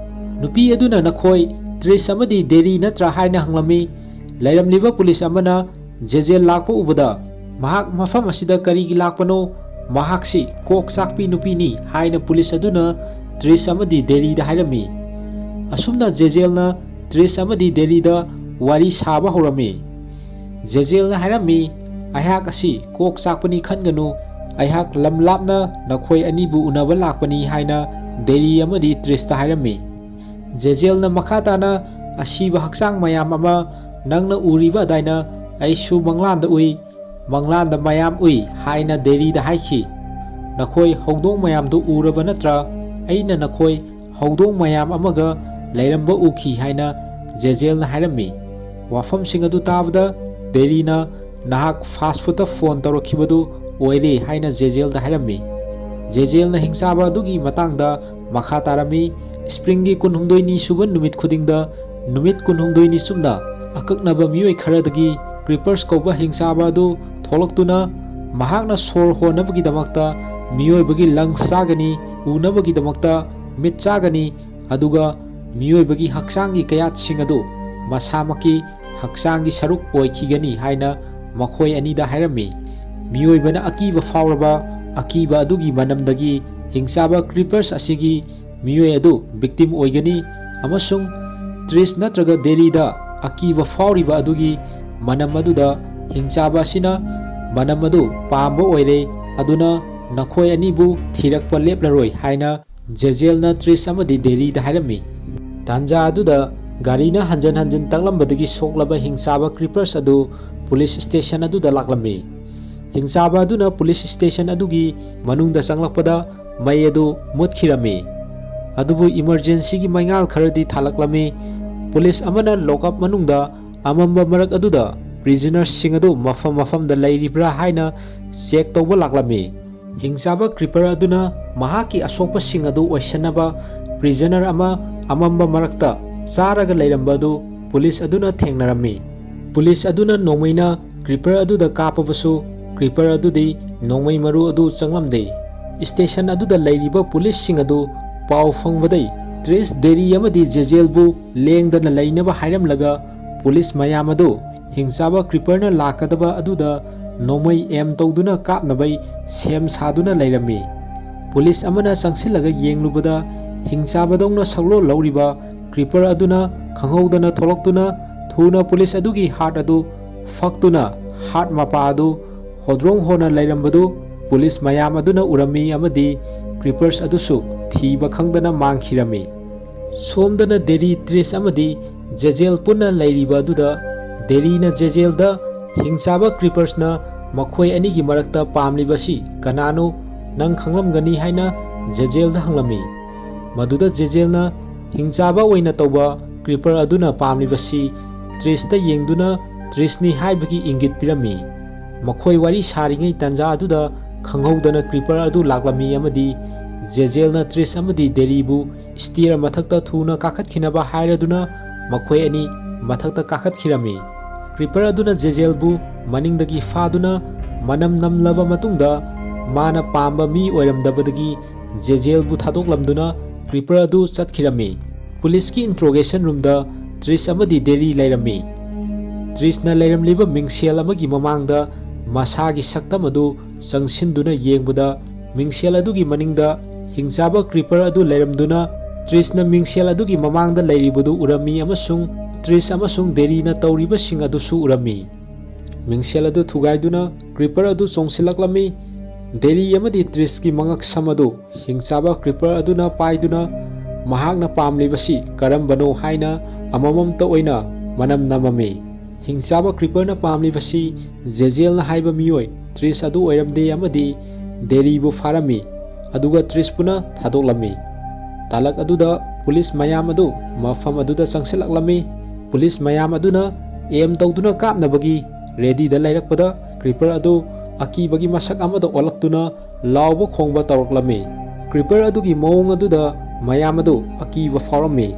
ꯅꯨꯄꯤ ꯑꯗꯨꯅ ꯅꯈꯣꯏ ꯇ꯭ꯔꯤꯁ ꯑꯃꯗꯤ ꯗꯦꯔꯤ ꯅꯠꯇ꯭ꯔꯥ ꯍꯥꯏꯅ ꯍꯪꯂꯝꯃꯤ꯫ ꯂꯩꯔꯝꯂꯤꯕ ꯄꯨꯂꯤꯁ ꯑꯃꯅ ꯖꯦꯖꯦꯜ ꯂꯥꯛꯄ ꯎꯕꯗ, "ꯃꯍꯥꯛ ꯃꯐꯝ ꯑꯁꯤꯗ ꯀꯔꯤꯒꯤ ꯂꯥꯛꯄꯅꯣ? ꯃꯍꯥꯛꯁꯤ ꯀꯣꯛ ꯆꯥꯛꯄꯤ ꯅꯨꯄꯤꯅꯤ" ꯍꯥꯏꯅ ꯄꯨꯂꯤꯁ ꯑꯗꯨꯅ ꯇ꯭ꯔꯤꯁ ꯑꯃꯗꯤ ꯗꯦꯔꯤꯗ ꯍꯥꯏꯔꯝꯃꯤ꯫ ꯑꯁꯨꯝꯅ ꯖꯦꯖꯦꯜꯅ ꯇ꯭ꯔꯤꯁ ꯑꯃꯗꯤ ꯗꯦꯔꯤꯗ ꯋꯥꯔꯤ ꯁꯥꯕ ꯍꯧꯔꯝꯃꯤ꯫ ꯖꯦꯖꯦꯜꯅ ꯍꯥꯏꯔꯝꯃꯤ, "ꯑꯩꯍꯥꯛ ꯑꯁꯤ ꯀꯣꯛ ꯆꯥꯛꯄꯅꯤ ꯈꯟꯒꯅꯨ, ꯑꯩꯍꯥꯛ ꯂꯝ ꯂꯥꯞꯅ ꯅꯈꯣꯏ ꯑꯅꯤꯕꯨ ꯎꯅꯕ ꯂꯥꯛꯄꯅꯤ" ꯍꯥꯏꯅ ꯗꯦꯔꯤ ꯑꯃꯗꯤ ꯇ꯭ꯔꯤꯁꯇ ꯍꯥꯏꯔꯝꯃꯤ꯫ ꯖꯦꯖꯦꯜꯅ ꯃꯈꯥ ꯇꯥꯅ, "ꯑꯁꯤꯕ ꯍꯛꯆꯥꯡ ꯃꯌꯥꯝ ꯑꯃ ꯅꯪꯅ ꯎꯔꯤꯕ ꯑꯗꯥꯏꯅ ꯑꯩꯁꯨ ꯃꯪꯂꯥꯟꯗ ꯎꯏ, ꯃꯪꯂꯥꯟꯗ ꯃꯌꯥꯝ ꯎꯏ" ꯍꯥꯏꯅ ꯗꯦꯔꯤꯗ ꯍꯥꯏꯈꯤ꯫ "ꯅꯈꯣꯏ ꯍꯧꯗꯣꯡ ꯃꯌꯥꯝꯗꯨ ꯎꯔꯕ ꯅꯠꯇ꯭ꯔꯥ? ꯑꯩꯅ ꯅꯈꯣꯏ ꯍꯧꯗꯣꯡ ꯃꯌꯥꯝ ꯑꯃꯒ ꯂꯩꯔꯝꯕ ꯎꯈꯤ" ꯍꯥꯏꯅ ꯖꯦꯖꯦꯜꯅ ꯍꯥꯏꯔꯝꯃꯤ꯫ ꯋꯥꯐꯝꯁꯤꯡ ꯑꯗꯨ ꯇꯥꯕꯗ ꯗꯦꯔꯤꯅ, "ꯅꯍꯥꯛ ꯐꯥꯁ ꯐꯨꯗꯇ ꯐꯣꯟ ꯇꯧꯔꯛꯈꯤꯕꯗꯨ ꯑꯣꯏꯔꯦ" ꯍꯥꯏꯅ ꯖꯦꯖꯦꯜꯗ ꯍꯥꯏꯔꯝꯃꯤ꯫ ꯖꯦꯖꯦꯜꯅ ꯍꯤꯡꯆꯥꯕ ꯑꯗꯨꯒꯤ ꯃꯇꯥꯡꯗ ꯃꯈꯥ ꯇꯥꯔꯝꯃꯤ, "ꯁ꯭ꯄ꯭ꯔꯤꯡꯒꯤ ꯀꯨꯟꯍꯨꯝꯗꯣꯏꯅꯤ ꯁꯨꯕ ꯅꯨꯃꯤꯠ ꯈꯨꯗꯤꯡꯗ ꯅꯨꯃꯤꯠ ꯀꯨꯟꯍꯨꯝꯗꯣꯏꯅꯤ ꯆꯨꯞꯅ ꯑꯀꯛꯅꯕ ꯃꯤꯑꯣꯏ ꯈꯔꯗꯒꯤ ꯀ꯭ꯔꯤꯄꯔꯁ ꯀꯧꯕ ꯍꯤꯡꯆꯥꯕ ꯑꯗꯨ ꯊꯣꯛꯂꯛꯇꯨꯅ ꯃꯍꯥꯛꯅ ꯁꯣꯔ ꯍꯣꯟꯅꯕꯒꯤꯗꯃꯛꯇ ꯃꯤꯑꯣꯏꯕꯒꯤ ꯂꯪꯁ ꯆꯥꯒꯅꯤ, ꯎꯅꯕꯒꯤꯗꯃꯛꯇ ꯃꯤꯠ ꯆꯥꯒꯅꯤ, ꯑꯗꯨꯒ ꯃꯤꯑꯣꯏꯕꯒꯤ ꯍꯛꯆꯥꯡꯒꯤ ꯀꯌꯥꯠꯁꯤꯡ ꯑꯗꯨ ꯃꯁꯥꯃꯛꯀꯤ ꯍꯛꯆꯥꯡꯒꯤ ꯁꯔꯨꯛ ꯑꯣꯏꯈꯤꯒꯅꯤ" ꯍꯥꯏꯅ ꯃꯈꯣꯏ ꯑꯅꯤꯗ ꯍꯥꯏꯔꯝꯃꯤ꯫ ꯃꯤꯑꯣꯏꯕꯅ ꯑꯀꯤꯕ ꯐꯥꯎꯔꯕ ꯑꯀꯤꯕ ꯑꯗꯨꯒꯤ ꯃꯅꯝꯗꯒꯤ ꯍꯤꯡꯆꯥꯕ ꯀ꯭ꯔꯤꯄꯔꯁ ꯑꯁꯤꯒꯤ ꯃꯤꯑꯣꯏ ꯑꯗꯨ ꯕꯤꯛꯇꯤꯝ ꯑꯣꯏꯒꯅꯤ ꯑꯃꯁꯨꯡ ꯇ꯭ꯔꯤꯁ ꯅꯠꯇ꯭ꯔꯒ ꯗꯦꯔꯤꯗ ꯑꯀꯤꯕ ꯐꯥꯎꯔꯤꯕ ꯑꯗꯨꯒꯤ ꯃꯅꯝ ꯑꯗꯨꯗ ꯍꯤꯡꯆꯥꯕ ꯑꯁꯤꯅ ꯃꯅꯝ ꯑꯗꯨ ꯄꯥꯝꯕ ꯑꯣꯏꯔꯦ, ꯑꯗꯨꯅ ꯅꯈꯣꯏ ꯑꯅꯤꯕꯨ ꯊꯤꯔꯛꯄ ꯂꯦꯞꯂꯔꯣꯏ ꯍꯥꯏꯅ ꯖꯦꯖꯦꯜꯅ ꯇ꯭ꯔꯤꯁ ꯑꯃꯗꯤ ꯗꯦꯔꯤꯗ ꯍꯥꯏꯔꯝꯃꯤ꯫ ꯇꯥꯟꯖꯥ ꯑꯗꯨꯗ ꯒꯥꯔꯤꯅ ꯍꯟꯖꯟ ꯍꯟꯖꯟ ꯇꯛꯂꯝꯕꯗꯒꯤ ꯁꯣꯛꯂꯕ ꯍꯤꯡꯆꯥꯕ ꯀ꯭ꯔꯤꯄꯔꯁ ꯑꯗꯨ ꯄꯨꯂꯤꯁ ꯁ꯭ꯇꯦꯁꯟ ꯑꯗꯨꯗ ꯂꯥꯛꯂꯝꯃꯤ꯫ ꯍꯤꯡꯆꯥꯕ ꯑꯗꯨꯅ ꯄꯨꯂꯤꯁ ꯁ꯭ꯇꯦꯁꯟ ꯑꯗꯨꯒꯤ ꯃꯅꯨꯡꯗ ꯆꯪꯂꯛꯄꯗ ꯃꯩ ꯑꯗꯨ ꯃꯨꯠꯈꯤꯔꯝꯃꯤ꯫ ꯑꯗꯨꯕꯨ ꯏꯃꯔꯖꯦꯟꯁꯤꯒꯤ ꯃꯩꯉꯥꯜ ꯈꯔꯗꯤ ꯊꯥꯜꯂꯛꯂꯝꯃꯤ꯫ ꯄꯨꯂꯤꯁ ꯑꯃꯅ ꯂꯣꯛꯑꯞ ꯃꯅꯨꯡꯗ ꯑꯃꯝꯕ ꯃꯔꯛ ꯑꯗꯨꯗ ꯄ꯭ꯔꯤꯖꯅꯔꯁꯤꯡ ꯑꯗꯨ ꯃꯐꯝ ꯃꯐꯝꯗ ꯂꯩꯔꯤꯕ꯭ꯔꯥ ꯍꯥꯏꯅ ꯆꯦꯛ ꯇꯧꯕ ꯂꯥꯛꯂꯝꯃꯤ꯫ ꯍꯤꯡꯆꯥꯕ ꯀ꯭ꯔꯤꯄꯔ ꯑꯗꯨꯅ ꯃꯍꯥꯛꯀꯤ ꯑꯁꯣꯛꯄꯁꯤꯡ ꯑꯗꯨ ꯑꯣꯏꯁꯟꯅꯕ ꯄ꯭ꯔꯤꯖꯅꯔ ꯑꯃ ꯑꯃꯝꯕ ꯃꯔꯛꯇ ꯆꯥꯔꯒ ꯂꯩꯔꯝꯕ ꯑꯗꯨ ꯄꯨꯂꯤꯁ ꯑꯗꯨꯅ ꯊꯦꯡꯅꯔꯝꯃꯤ꯫ ꯄꯨꯂꯤꯁ ꯑꯗꯨꯅ ꯅꯣꯡꯃꯩꯅ ꯀ꯭ꯔꯤꯄꯔ ꯑꯗꯨꯗ ꯀꯥꯞꯄꯕꯁꯨ ꯀ꯭ꯔꯤꯄꯔ ꯑꯗꯨꯗꯤ ꯅꯣꯡꯃꯩ ꯃꯔꯨ ꯑꯗꯨ ꯆꯪꯂꯝꯗꯦ꯫ ꯁ꯭ꯇꯦꯁꯟ ꯑꯗꯨꯗ ꯂꯩꯔꯤꯕ ꯄꯨꯂꯤꯁꯁꯤꯡ ꯑꯗꯨ ꯄꯥꯎ ꯐꯪꯕꯗꯩ ꯇ꯭ꯔꯤꯁ, ꯗꯦꯔꯤ ꯑꯃꯗꯤ ꯖꯦꯖꯦꯜꯕꯨ ꯂꯦꯡꯗꯅ ꯂꯩꯅꯕ ꯍꯥꯏꯔꯝꯂꯒ ꯄꯨꯂꯤꯁ ꯃꯌꯥꯝ ꯑꯗꯨ ꯍꯤꯡꯆꯥꯕ ꯀ꯭ꯔꯤꯄꯔꯅ ꯂꯥꯛꯀꯗꯕ ꯑꯗꯨꯗ ꯅꯣꯡꯃꯩ ꯑꯦꯝ ꯇꯧꯗꯨꯅ ꯀꯥꯞꯅꯕꯩ ꯁꯦꯝ ꯁꯥꯗꯨꯅ ꯂꯩꯔꯝꯃꯤ꯫ ꯄꯨꯂꯤꯁ ꯑꯃꯅ ꯆꯪꯁꯤꯜꯂꯒ ꯌꯦꯡꯂꯨꯕꯗ ꯍꯤꯡꯆꯥꯕꯗꯧꯅ ꯁꯛꯂꯣꯟ ꯂꯧꯔꯤꯕ ꯀ꯭ꯔꯤꯄꯔ ꯑꯗꯨꯅ ꯈꯪꯍꯧꯗꯅ ꯊꯣꯛꯂꯛꯇꯨꯅ ꯊꯨꯅ ꯄꯨꯂꯤꯁ ꯑꯗꯨꯒꯤ ꯍꯥꯔꯠ ꯑꯗꯨ ꯐꯛꯇꯨꯅ ꯍꯥꯔꯠ ꯃꯄꯥ ꯑꯗꯨ ꯍꯣꯗ꯭ꯔꯣꯡ ꯍꯣꯅ ꯂꯩꯔꯝꯕꯗꯨ ꯄꯨꯂꯤꯁ ꯃꯌꯥꯝ ꯑꯗꯨꯅ ꯎꯔꯝꯃꯤ ꯑꯃꯗꯤ ꯀ꯭ꯔꯤꯄꯔꯁ ꯑꯗꯨꯁꯨ ꯊꯤꯕ ꯈꯪꯗꯅ ꯃꯥꯡꯈꯤꯔꯝꯃꯤ꯫ ꯁꯣꯝꯗꯅ ꯗꯦꯔꯤ, ꯇ꯭ꯔꯤꯁ ꯑꯃꯗꯤ ꯖꯦꯖꯦꯜ ꯄꯨꯟꯅ ꯂꯩꯔꯤꯕ ꯑꯗꯨꯗ ꯗꯦꯔꯤꯅ ꯖꯦꯖꯦꯜꯗ ꯍꯤꯡꯆꯥꯕ ꯀ꯭ꯔꯤꯄꯔꯁꯅ ꯃꯈꯣꯏ ꯑꯅꯤꯒꯤ ꯃꯔꯛꯇ ꯄꯥꯝꯂꯤꯕꯁꯤ ꯀꯅꯥꯅꯣ, ꯅꯪ ꯈꯪꯂꯝꯒꯅꯤ ꯍꯥꯏꯅ ꯖꯦꯖꯦꯜꯗ ꯍꯪꯂꯝꯃꯤ꯫ ꯃꯗꯨꯗ ꯖꯦꯖꯦꯜꯅ ꯍꯤꯡꯆꯥꯕ ꯑꯣꯏꯅ ꯇꯧꯕ ꯀ꯭ꯔꯤꯄꯔ ꯑꯗꯨꯅ ꯄꯥꯝꯂꯤꯕꯁꯤ ꯇ꯭ꯔꯤꯁꯇ ꯌꯦꯡꯗꯨꯅ ꯇ꯭ꯔꯤꯁꯅꯤ ꯍꯥꯏꯕꯒꯤ ꯏꯪꯒꯤꯠ ꯄꯤꯔꯝꯃꯤ꯫ ꯃꯈꯣꯏ ꯋꯥꯔꯤ ꯁꯥꯔꯤꯉꯩ ꯇꯥꯟꯖꯥ ꯑꯗꯨꯗ ꯈꯪꯍꯧꯗꯅ ꯀ꯭ꯔꯤꯄꯔ ꯑꯗꯨ ꯂꯥꯛꯂꯝꯃꯤ ꯑꯃꯗꯤ ꯖꯦꯖꯦꯜꯅ ꯇ꯭ꯔꯤꯁ ꯑꯃꯗꯤ ꯗꯦꯔꯤꯕꯨ ꯁ꯭ꯇꯤꯌꯔ ꯃꯊꯛꯇ ꯊꯨꯅ ꯀꯥꯈꯠꯈꯤꯅꯕ ꯍꯥꯏꯔꯗꯨꯅ ꯃꯈꯣꯏ ꯑꯅꯤ ꯃꯊꯛꯇ ꯀꯥꯈꯠꯈꯤꯔꯝꯃꯤ꯫ ꯀ꯭ꯔꯤꯄꯔ ꯑꯗꯨꯅ ꯖꯦꯖꯦꯜꯕꯨ ꯃꯅꯤꯡꯗꯒꯤ ꯐꯥꯗꯨꯅ ꯃꯅꯝ ꯅꯝꯂꯕ ꯃꯇꯨꯡꯗ ꯃꯥꯅ ꯄꯥꯝꯕ ꯃꯤ ꯑꯣꯏꯔꯝꯗꯕꯗꯒꯤ ꯖꯦꯖꯦꯜꯕꯨ ꯊꯥꯗꯣꯛꯂꯝꯗꯨꯅ ꯀ꯭ꯔꯤꯄꯔ ꯑꯗꯨ ꯆꯠꯈꯤꯔꯝꯃꯤ꯫ ꯄꯨꯂꯤꯁꯀꯤ ꯏꯟꯇ꯭ꯔꯣꯒꯦꯁꯟ ꯔꯨꯝꯗ ꯇ꯭ꯔꯤꯁ ꯑꯃꯗꯤ ꯗꯦꯔꯤ ꯂꯩꯔꯝꯃꯤ꯫ ꯇ꯭ꯔꯤꯁꯅ ꯂꯩꯔꯝꯂꯤꯕ ꯃꯤꯡꯁꯦꯜ ꯑꯃꯒꯤ ꯃꯃꯥꯡꯗ ꯃꯁꯥꯒꯤ ꯁꯛꯇꯝ ꯑꯗꯨ ꯆꯪꯁꯤꯟꯗꯨꯅ ꯌꯦꯡꯕꯗ ꯃꯤꯡꯁꯦꯜ ꯑꯗꯨꯒꯤ ꯃꯅꯤꯡꯗ ꯍꯤꯡꯆꯥꯕ ꯀ꯭ꯔꯤꯄꯔ ꯑꯗꯨ ꯂꯩꯔꯝꯗꯨꯅ ꯇ꯭ꯔꯤꯁꯅ ꯃꯤꯡꯁꯦꯜ ꯑꯗꯨꯒꯤ ꯃꯃꯥꯡꯗ ꯂꯩꯔꯤꯕꯗꯨ ꯎꯔꯝꯃꯤ ꯑꯃꯁꯨꯡ ꯇ꯭ꯔꯤꯁ ꯑꯃꯁꯨꯡ ꯗꯦꯔꯤꯅ ꯇꯧꯔꯤꯕꯁꯤꯡ ꯑꯗꯨꯁꯨ ꯎꯔꯝꯃꯤ꯫ ꯃꯤꯡꯁꯦꯜ ꯑꯗꯨ ꯊꯨꯒꯥꯏꯗꯨꯅ ꯀ꯭ꯔꯤꯄꯔ ꯑꯗꯨ ꯆꯣꯡꯁꯤꯜꯂꯛꯂꯝꯃꯤ꯫ ꯗꯦꯔꯤ ꯑꯃꯗꯤ ꯇ꯭ꯔꯤꯁꯀꯤ ꯃꯉꯛꯁꯝ ꯑꯗꯨ ꯍꯤꯡꯆꯥꯕ ꯀ꯭ꯔꯤꯄꯔ ꯑꯗꯨꯅ ꯄꯥꯏꯗꯨꯅ ꯃꯍꯥꯛꯅ ꯄꯥꯝꯂꯤꯕꯁꯤ ꯀꯔꯝꯕꯅꯣ ꯍꯥꯏꯅ ꯑꯃꯃꯝꯇ ꯑꯣꯏꯅ ꯃꯅꯝ ꯅꯝꯃꯝꯃꯤ꯫ ꯍꯤꯡꯆꯥꯕ ꯀ꯭ꯔꯤꯄꯔꯅ ꯄꯥꯝꯂꯤꯕꯁꯤ ꯖꯦꯖꯦꯜꯅ ꯍꯥꯏꯕ ꯃꯤꯑꯣꯏ ꯇ꯭ꯔꯤꯁ ꯑꯗꯨ ꯑꯣꯏꯔꯝꯗꯦ ꯑꯃꯗꯤ ꯗꯦꯔꯤꯕꯨ ꯐꯥꯔꯝꯃꯤ, ꯑꯗꯨꯒ ꯇ꯭ꯔꯤꯁꯄꯨꯅ ꯊꯥꯗꯣꯛꯂꯝꯃꯤ꯫ ꯇꯥꯂꯛ ꯑꯗꯨꯗ ꯄꯨꯂꯤꯁ ꯃꯌꯥꯝ ꯑꯗꯨ ꯃꯐꯝ ꯑꯗꯨꯗ ꯆꯪꯁꯤꯜꯂꯛꯂꯝꯃꯤ꯫ ꯄꯨꯂꯤꯁ ꯃꯌꯥꯝ ꯑꯗꯨꯅ ꯑꯦꯝ ꯇꯧꯗꯨꯅ ꯀꯥꯞꯅꯕꯒꯤ ꯔꯦꯗꯤꯗ ꯂꯩꯔꯛꯄꯗ ꯀ꯭ꯔꯤꯄꯔ ꯑꯗꯨ ꯑꯀꯤꯕꯒꯤ ꯃꯁꯛ ꯑꯃꯗ ꯑꯣꯜꯂꯛꯇꯨꯅ ꯂꯥꯎꯕ ꯈꯣꯡꯕ ꯇꯧꯔꯛꯂꯝꯃꯤ꯫ ꯀ꯭ꯔꯤꯄꯔ ꯑꯗꯨꯒꯤ ꯃꯑꯣꯡ ꯑꯗꯨꯗ ꯃꯌꯥꯝ ꯑꯗꯨ ꯑꯀꯤꯕ ꯐꯥꯎꯔꯝꯃꯤ꯫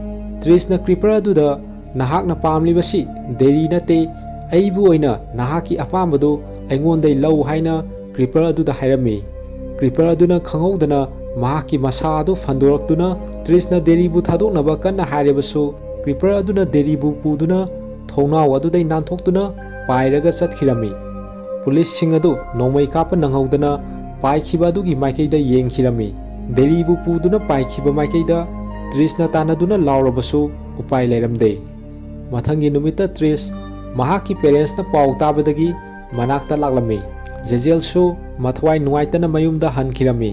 ꯇ꯭ꯔꯤꯁꯅ ꯀ꯭ꯔꯤꯄꯔ ꯑꯗꯨꯗ "ꯅꯍꯥꯛꯅ ꯄꯥꯝꯂꯤꯕꯁꯤ ꯗꯦꯔꯤ ꯅꯠꯇꯦ, ꯑꯩꯕꯨ ꯑꯣꯏꯅ ꯅꯍꯥꯛꯀꯤ ꯑꯄꯥꯝꯕꯗꯨ ꯑꯩꯉꯣꯟꯗꯩ ꯂꯧ" ꯍꯥꯏꯅ ꯀ꯭ꯔꯤꯄꯔ ꯑꯗꯨꯗ ꯍꯥꯏꯔꯝꯃꯤ꯫ ꯀ꯭ꯔꯤꯄꯔ ꯑꯗꯨꯅ ꯈꯪꯍꯧꯗꯅ ꯃꯍꯥꯛꯀꯤ ꯃꯁꯥ ꯑꯗꯨ ꯐꯟꯗꯣꯔꯛꯇꯨꯅ ꯇ꯭ꯔꯤꯁꯅ ꯗꯦꯔꯤꯕꯨ ꯊꯥꯗꯣꯛꯅꯕ ꯀꯟꯅ ꯍꯥꯏꯔꯕꯁꯨ, ꯀ꯭ꯔꯤꯄꯔ ꯑꯗꯨꯅ ꯗꯦꯔꯤꯕꯨ ꯄꯨꯗꯨꯅ ꯊꯣꯡꯅꯥꯎ ꯑꯗꯨꯗꯩ ꯅꯥꯟꯊꯣꯛꯇꯨꯅ ꯄꯥꯏꯔꯒ ꯆꯠꯈꯤꯔꯝꯃꯤ꯫ ꯄꯨꯂꯤꯁꯁꯤꯡ ꯑꯗꯨ ꯅꯣꯡꯃꯩ ꯀꯥꯞꯄ ꯅꯪꯍꯧꯗꯅ ꯄꯥꯏꯈꯤꯕ ꯑꯗꯨꯒꯤ ꯃꯥꯏꯀꯩꯗ ꯌꯦꯡꯈꯤꯔꯝꯃꯤ꯫ ꯗꯦꯔꯤꯕꯨ ꯄꯨꯗꯨꯅ ꯄꯥꯏꯈꯤꯕ ꯃꯥꯏꯀꯩꯗ ꯇ꯭ꯔꯤꯁꯅ ꯇꯥꯟꯅꯗꯨꯅ ꯂꯥꯎꯔꯕꯁꯨ ꯎꯄꯥꯏ ꯂꯩꯔꯝꯗꯦ꯫ ꯃꯊꯪꯒꯤ ꯅꯨꯃꯤꯠꯇ ꯇ꯭ꯔꯤꯁ ꯃꯍꯥꯛꯀꯤ ꯄꯦꯔꯦꯟꯁꯅ ꯄꯥꯎ ꯇꯥꯕꯗꯒꯤ ꯃꯅꯥꯛꯇ ꯂꯥꯛꯂꯝꯃꯤ꯫ ꯖꯦꯖꯦꯜꯁꯨ ꯃꯊꯋꯥꯏ ꯅꯨꯡꯉꯥꯏꯇꯅ ꯃꯌꯨꯝꯗ ꯍꯟꯈꯤꯔꯝꯃꯤ꯫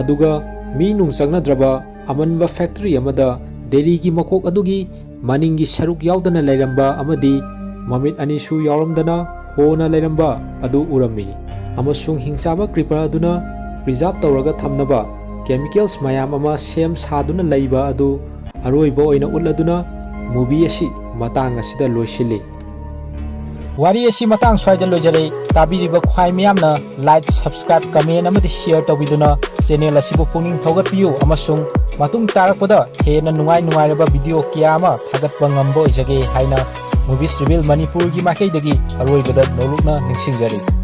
ꯑꯗꯨꯒ ꯃꯤ ꯅꯨꯡ ꯆꯪꯅꯗ꯭ꯔꯕ ꯑꯃꯟꯕ ꯐꯦꯛꯇꯔꯤ ꯑꯃꯗ ꯗꯦꯔꯤꯒꯤ ꯃꯀꯣꯛ ꯑꯗꯨꯒꯤ ꯃꯅꯤꯡꯒꯤ ꯁꯔꯨꯛ ꯌꯥꯎꯗꯅ ꯂꯩꯔꯝꯕ ꯑꯃꯗꯤ ꯃꯃꯤꯠ ꯑꯅꯤꯁꯨ ꯌꯥꯎꯔꯝꯗꯅ ꯍꯣꯅ ꯂꯩꯔꯝꯕ ꯑꯗꯨ ꯎꯔꯝꯃꯤ꯫ ꯑꯃꯁꯨꯡ ꯍꯤꯡꯆꯥꯕ ꯀ꯭ꯔꯤꯄꯔ ꯑꯗꯨꯅ ꯄ꯭ꯔꯤꯖꯥꯔꯚ ꯇꯧꯔꯒ ꯊꯝꯅꯕ ꯀꯦꯃꯤꯀꯦꯜꯁ ꯃꯌꯥꯝ ꯑꯃ ꯁꯦꯝ ꯁꯥꯗꯨꯅ ꯂꯩꯕ ꯑꯗꯨ ꯑꯔꯣꯏꯕ ꯑꯣꯏꯅ ꯎꯠꯂꯗꯨꯅ ꯃꯨꯚꯤ ꯑꯁꯤ ꯃꯇꯥꯡ ꯑꯁꯤꯗ ꯂꯣꯏꯁꯤꯜꯂꯤ꯫ ꯋꯥꯔꯤ ꯑꯁꯤ ꯃꯇꯥꯡ ꯁ꯭ꯋꯥꯏꯗ ꯂꯣꯏꯖꯔꯦ꯫ ꯇꯥꯕꯤꯔꯤꯕ ꯈ꯭ꯋꯥꯏ ꯃꯤꯌꯥꯝꯅ like, subscribe, comment ꯑꯃꯗꯤ share ꯇꯧꯕꯤꯗꯨꯅ ꯆꯦꯅꯦꯜ ꯑꯁꯤꯕꯨ ꯄꯨꯛꯅꯤꯡ ꯊꯧꯒꯠꯄꯤꯌꯨ ꯑꯃꯁꯨꯡ ꯃꯇꯨꯡ ꯇꯥꯔꯛꯄꯗ ꯍꯦꯟꯅ ꯅꯨꯡꯉꯥꯏ ꯅꯨꯡꯉꯥꯏꯔꯕ ꯚꯤꯗꯤꯑꯣ ꯀꯌꯥ ꯑꯃ ꯊꯥꯒꯠꯄ ꯉꯝꯕ ꯑꯣꯏꯖꯒꯦ ꯍꯥꯏꯅ Movies Reveal ꯃꯅꯤꯄꯨꯔꯒꯤ ꯃꯥꯏꯀꯩꯗꯒꯤ ꯑꯔꯣꯏꯕꯗ ꯅꯣꯂꯨꯛꯅ ꯅꯤꯡꯁꯤꯡꯖꯔꯤ꯫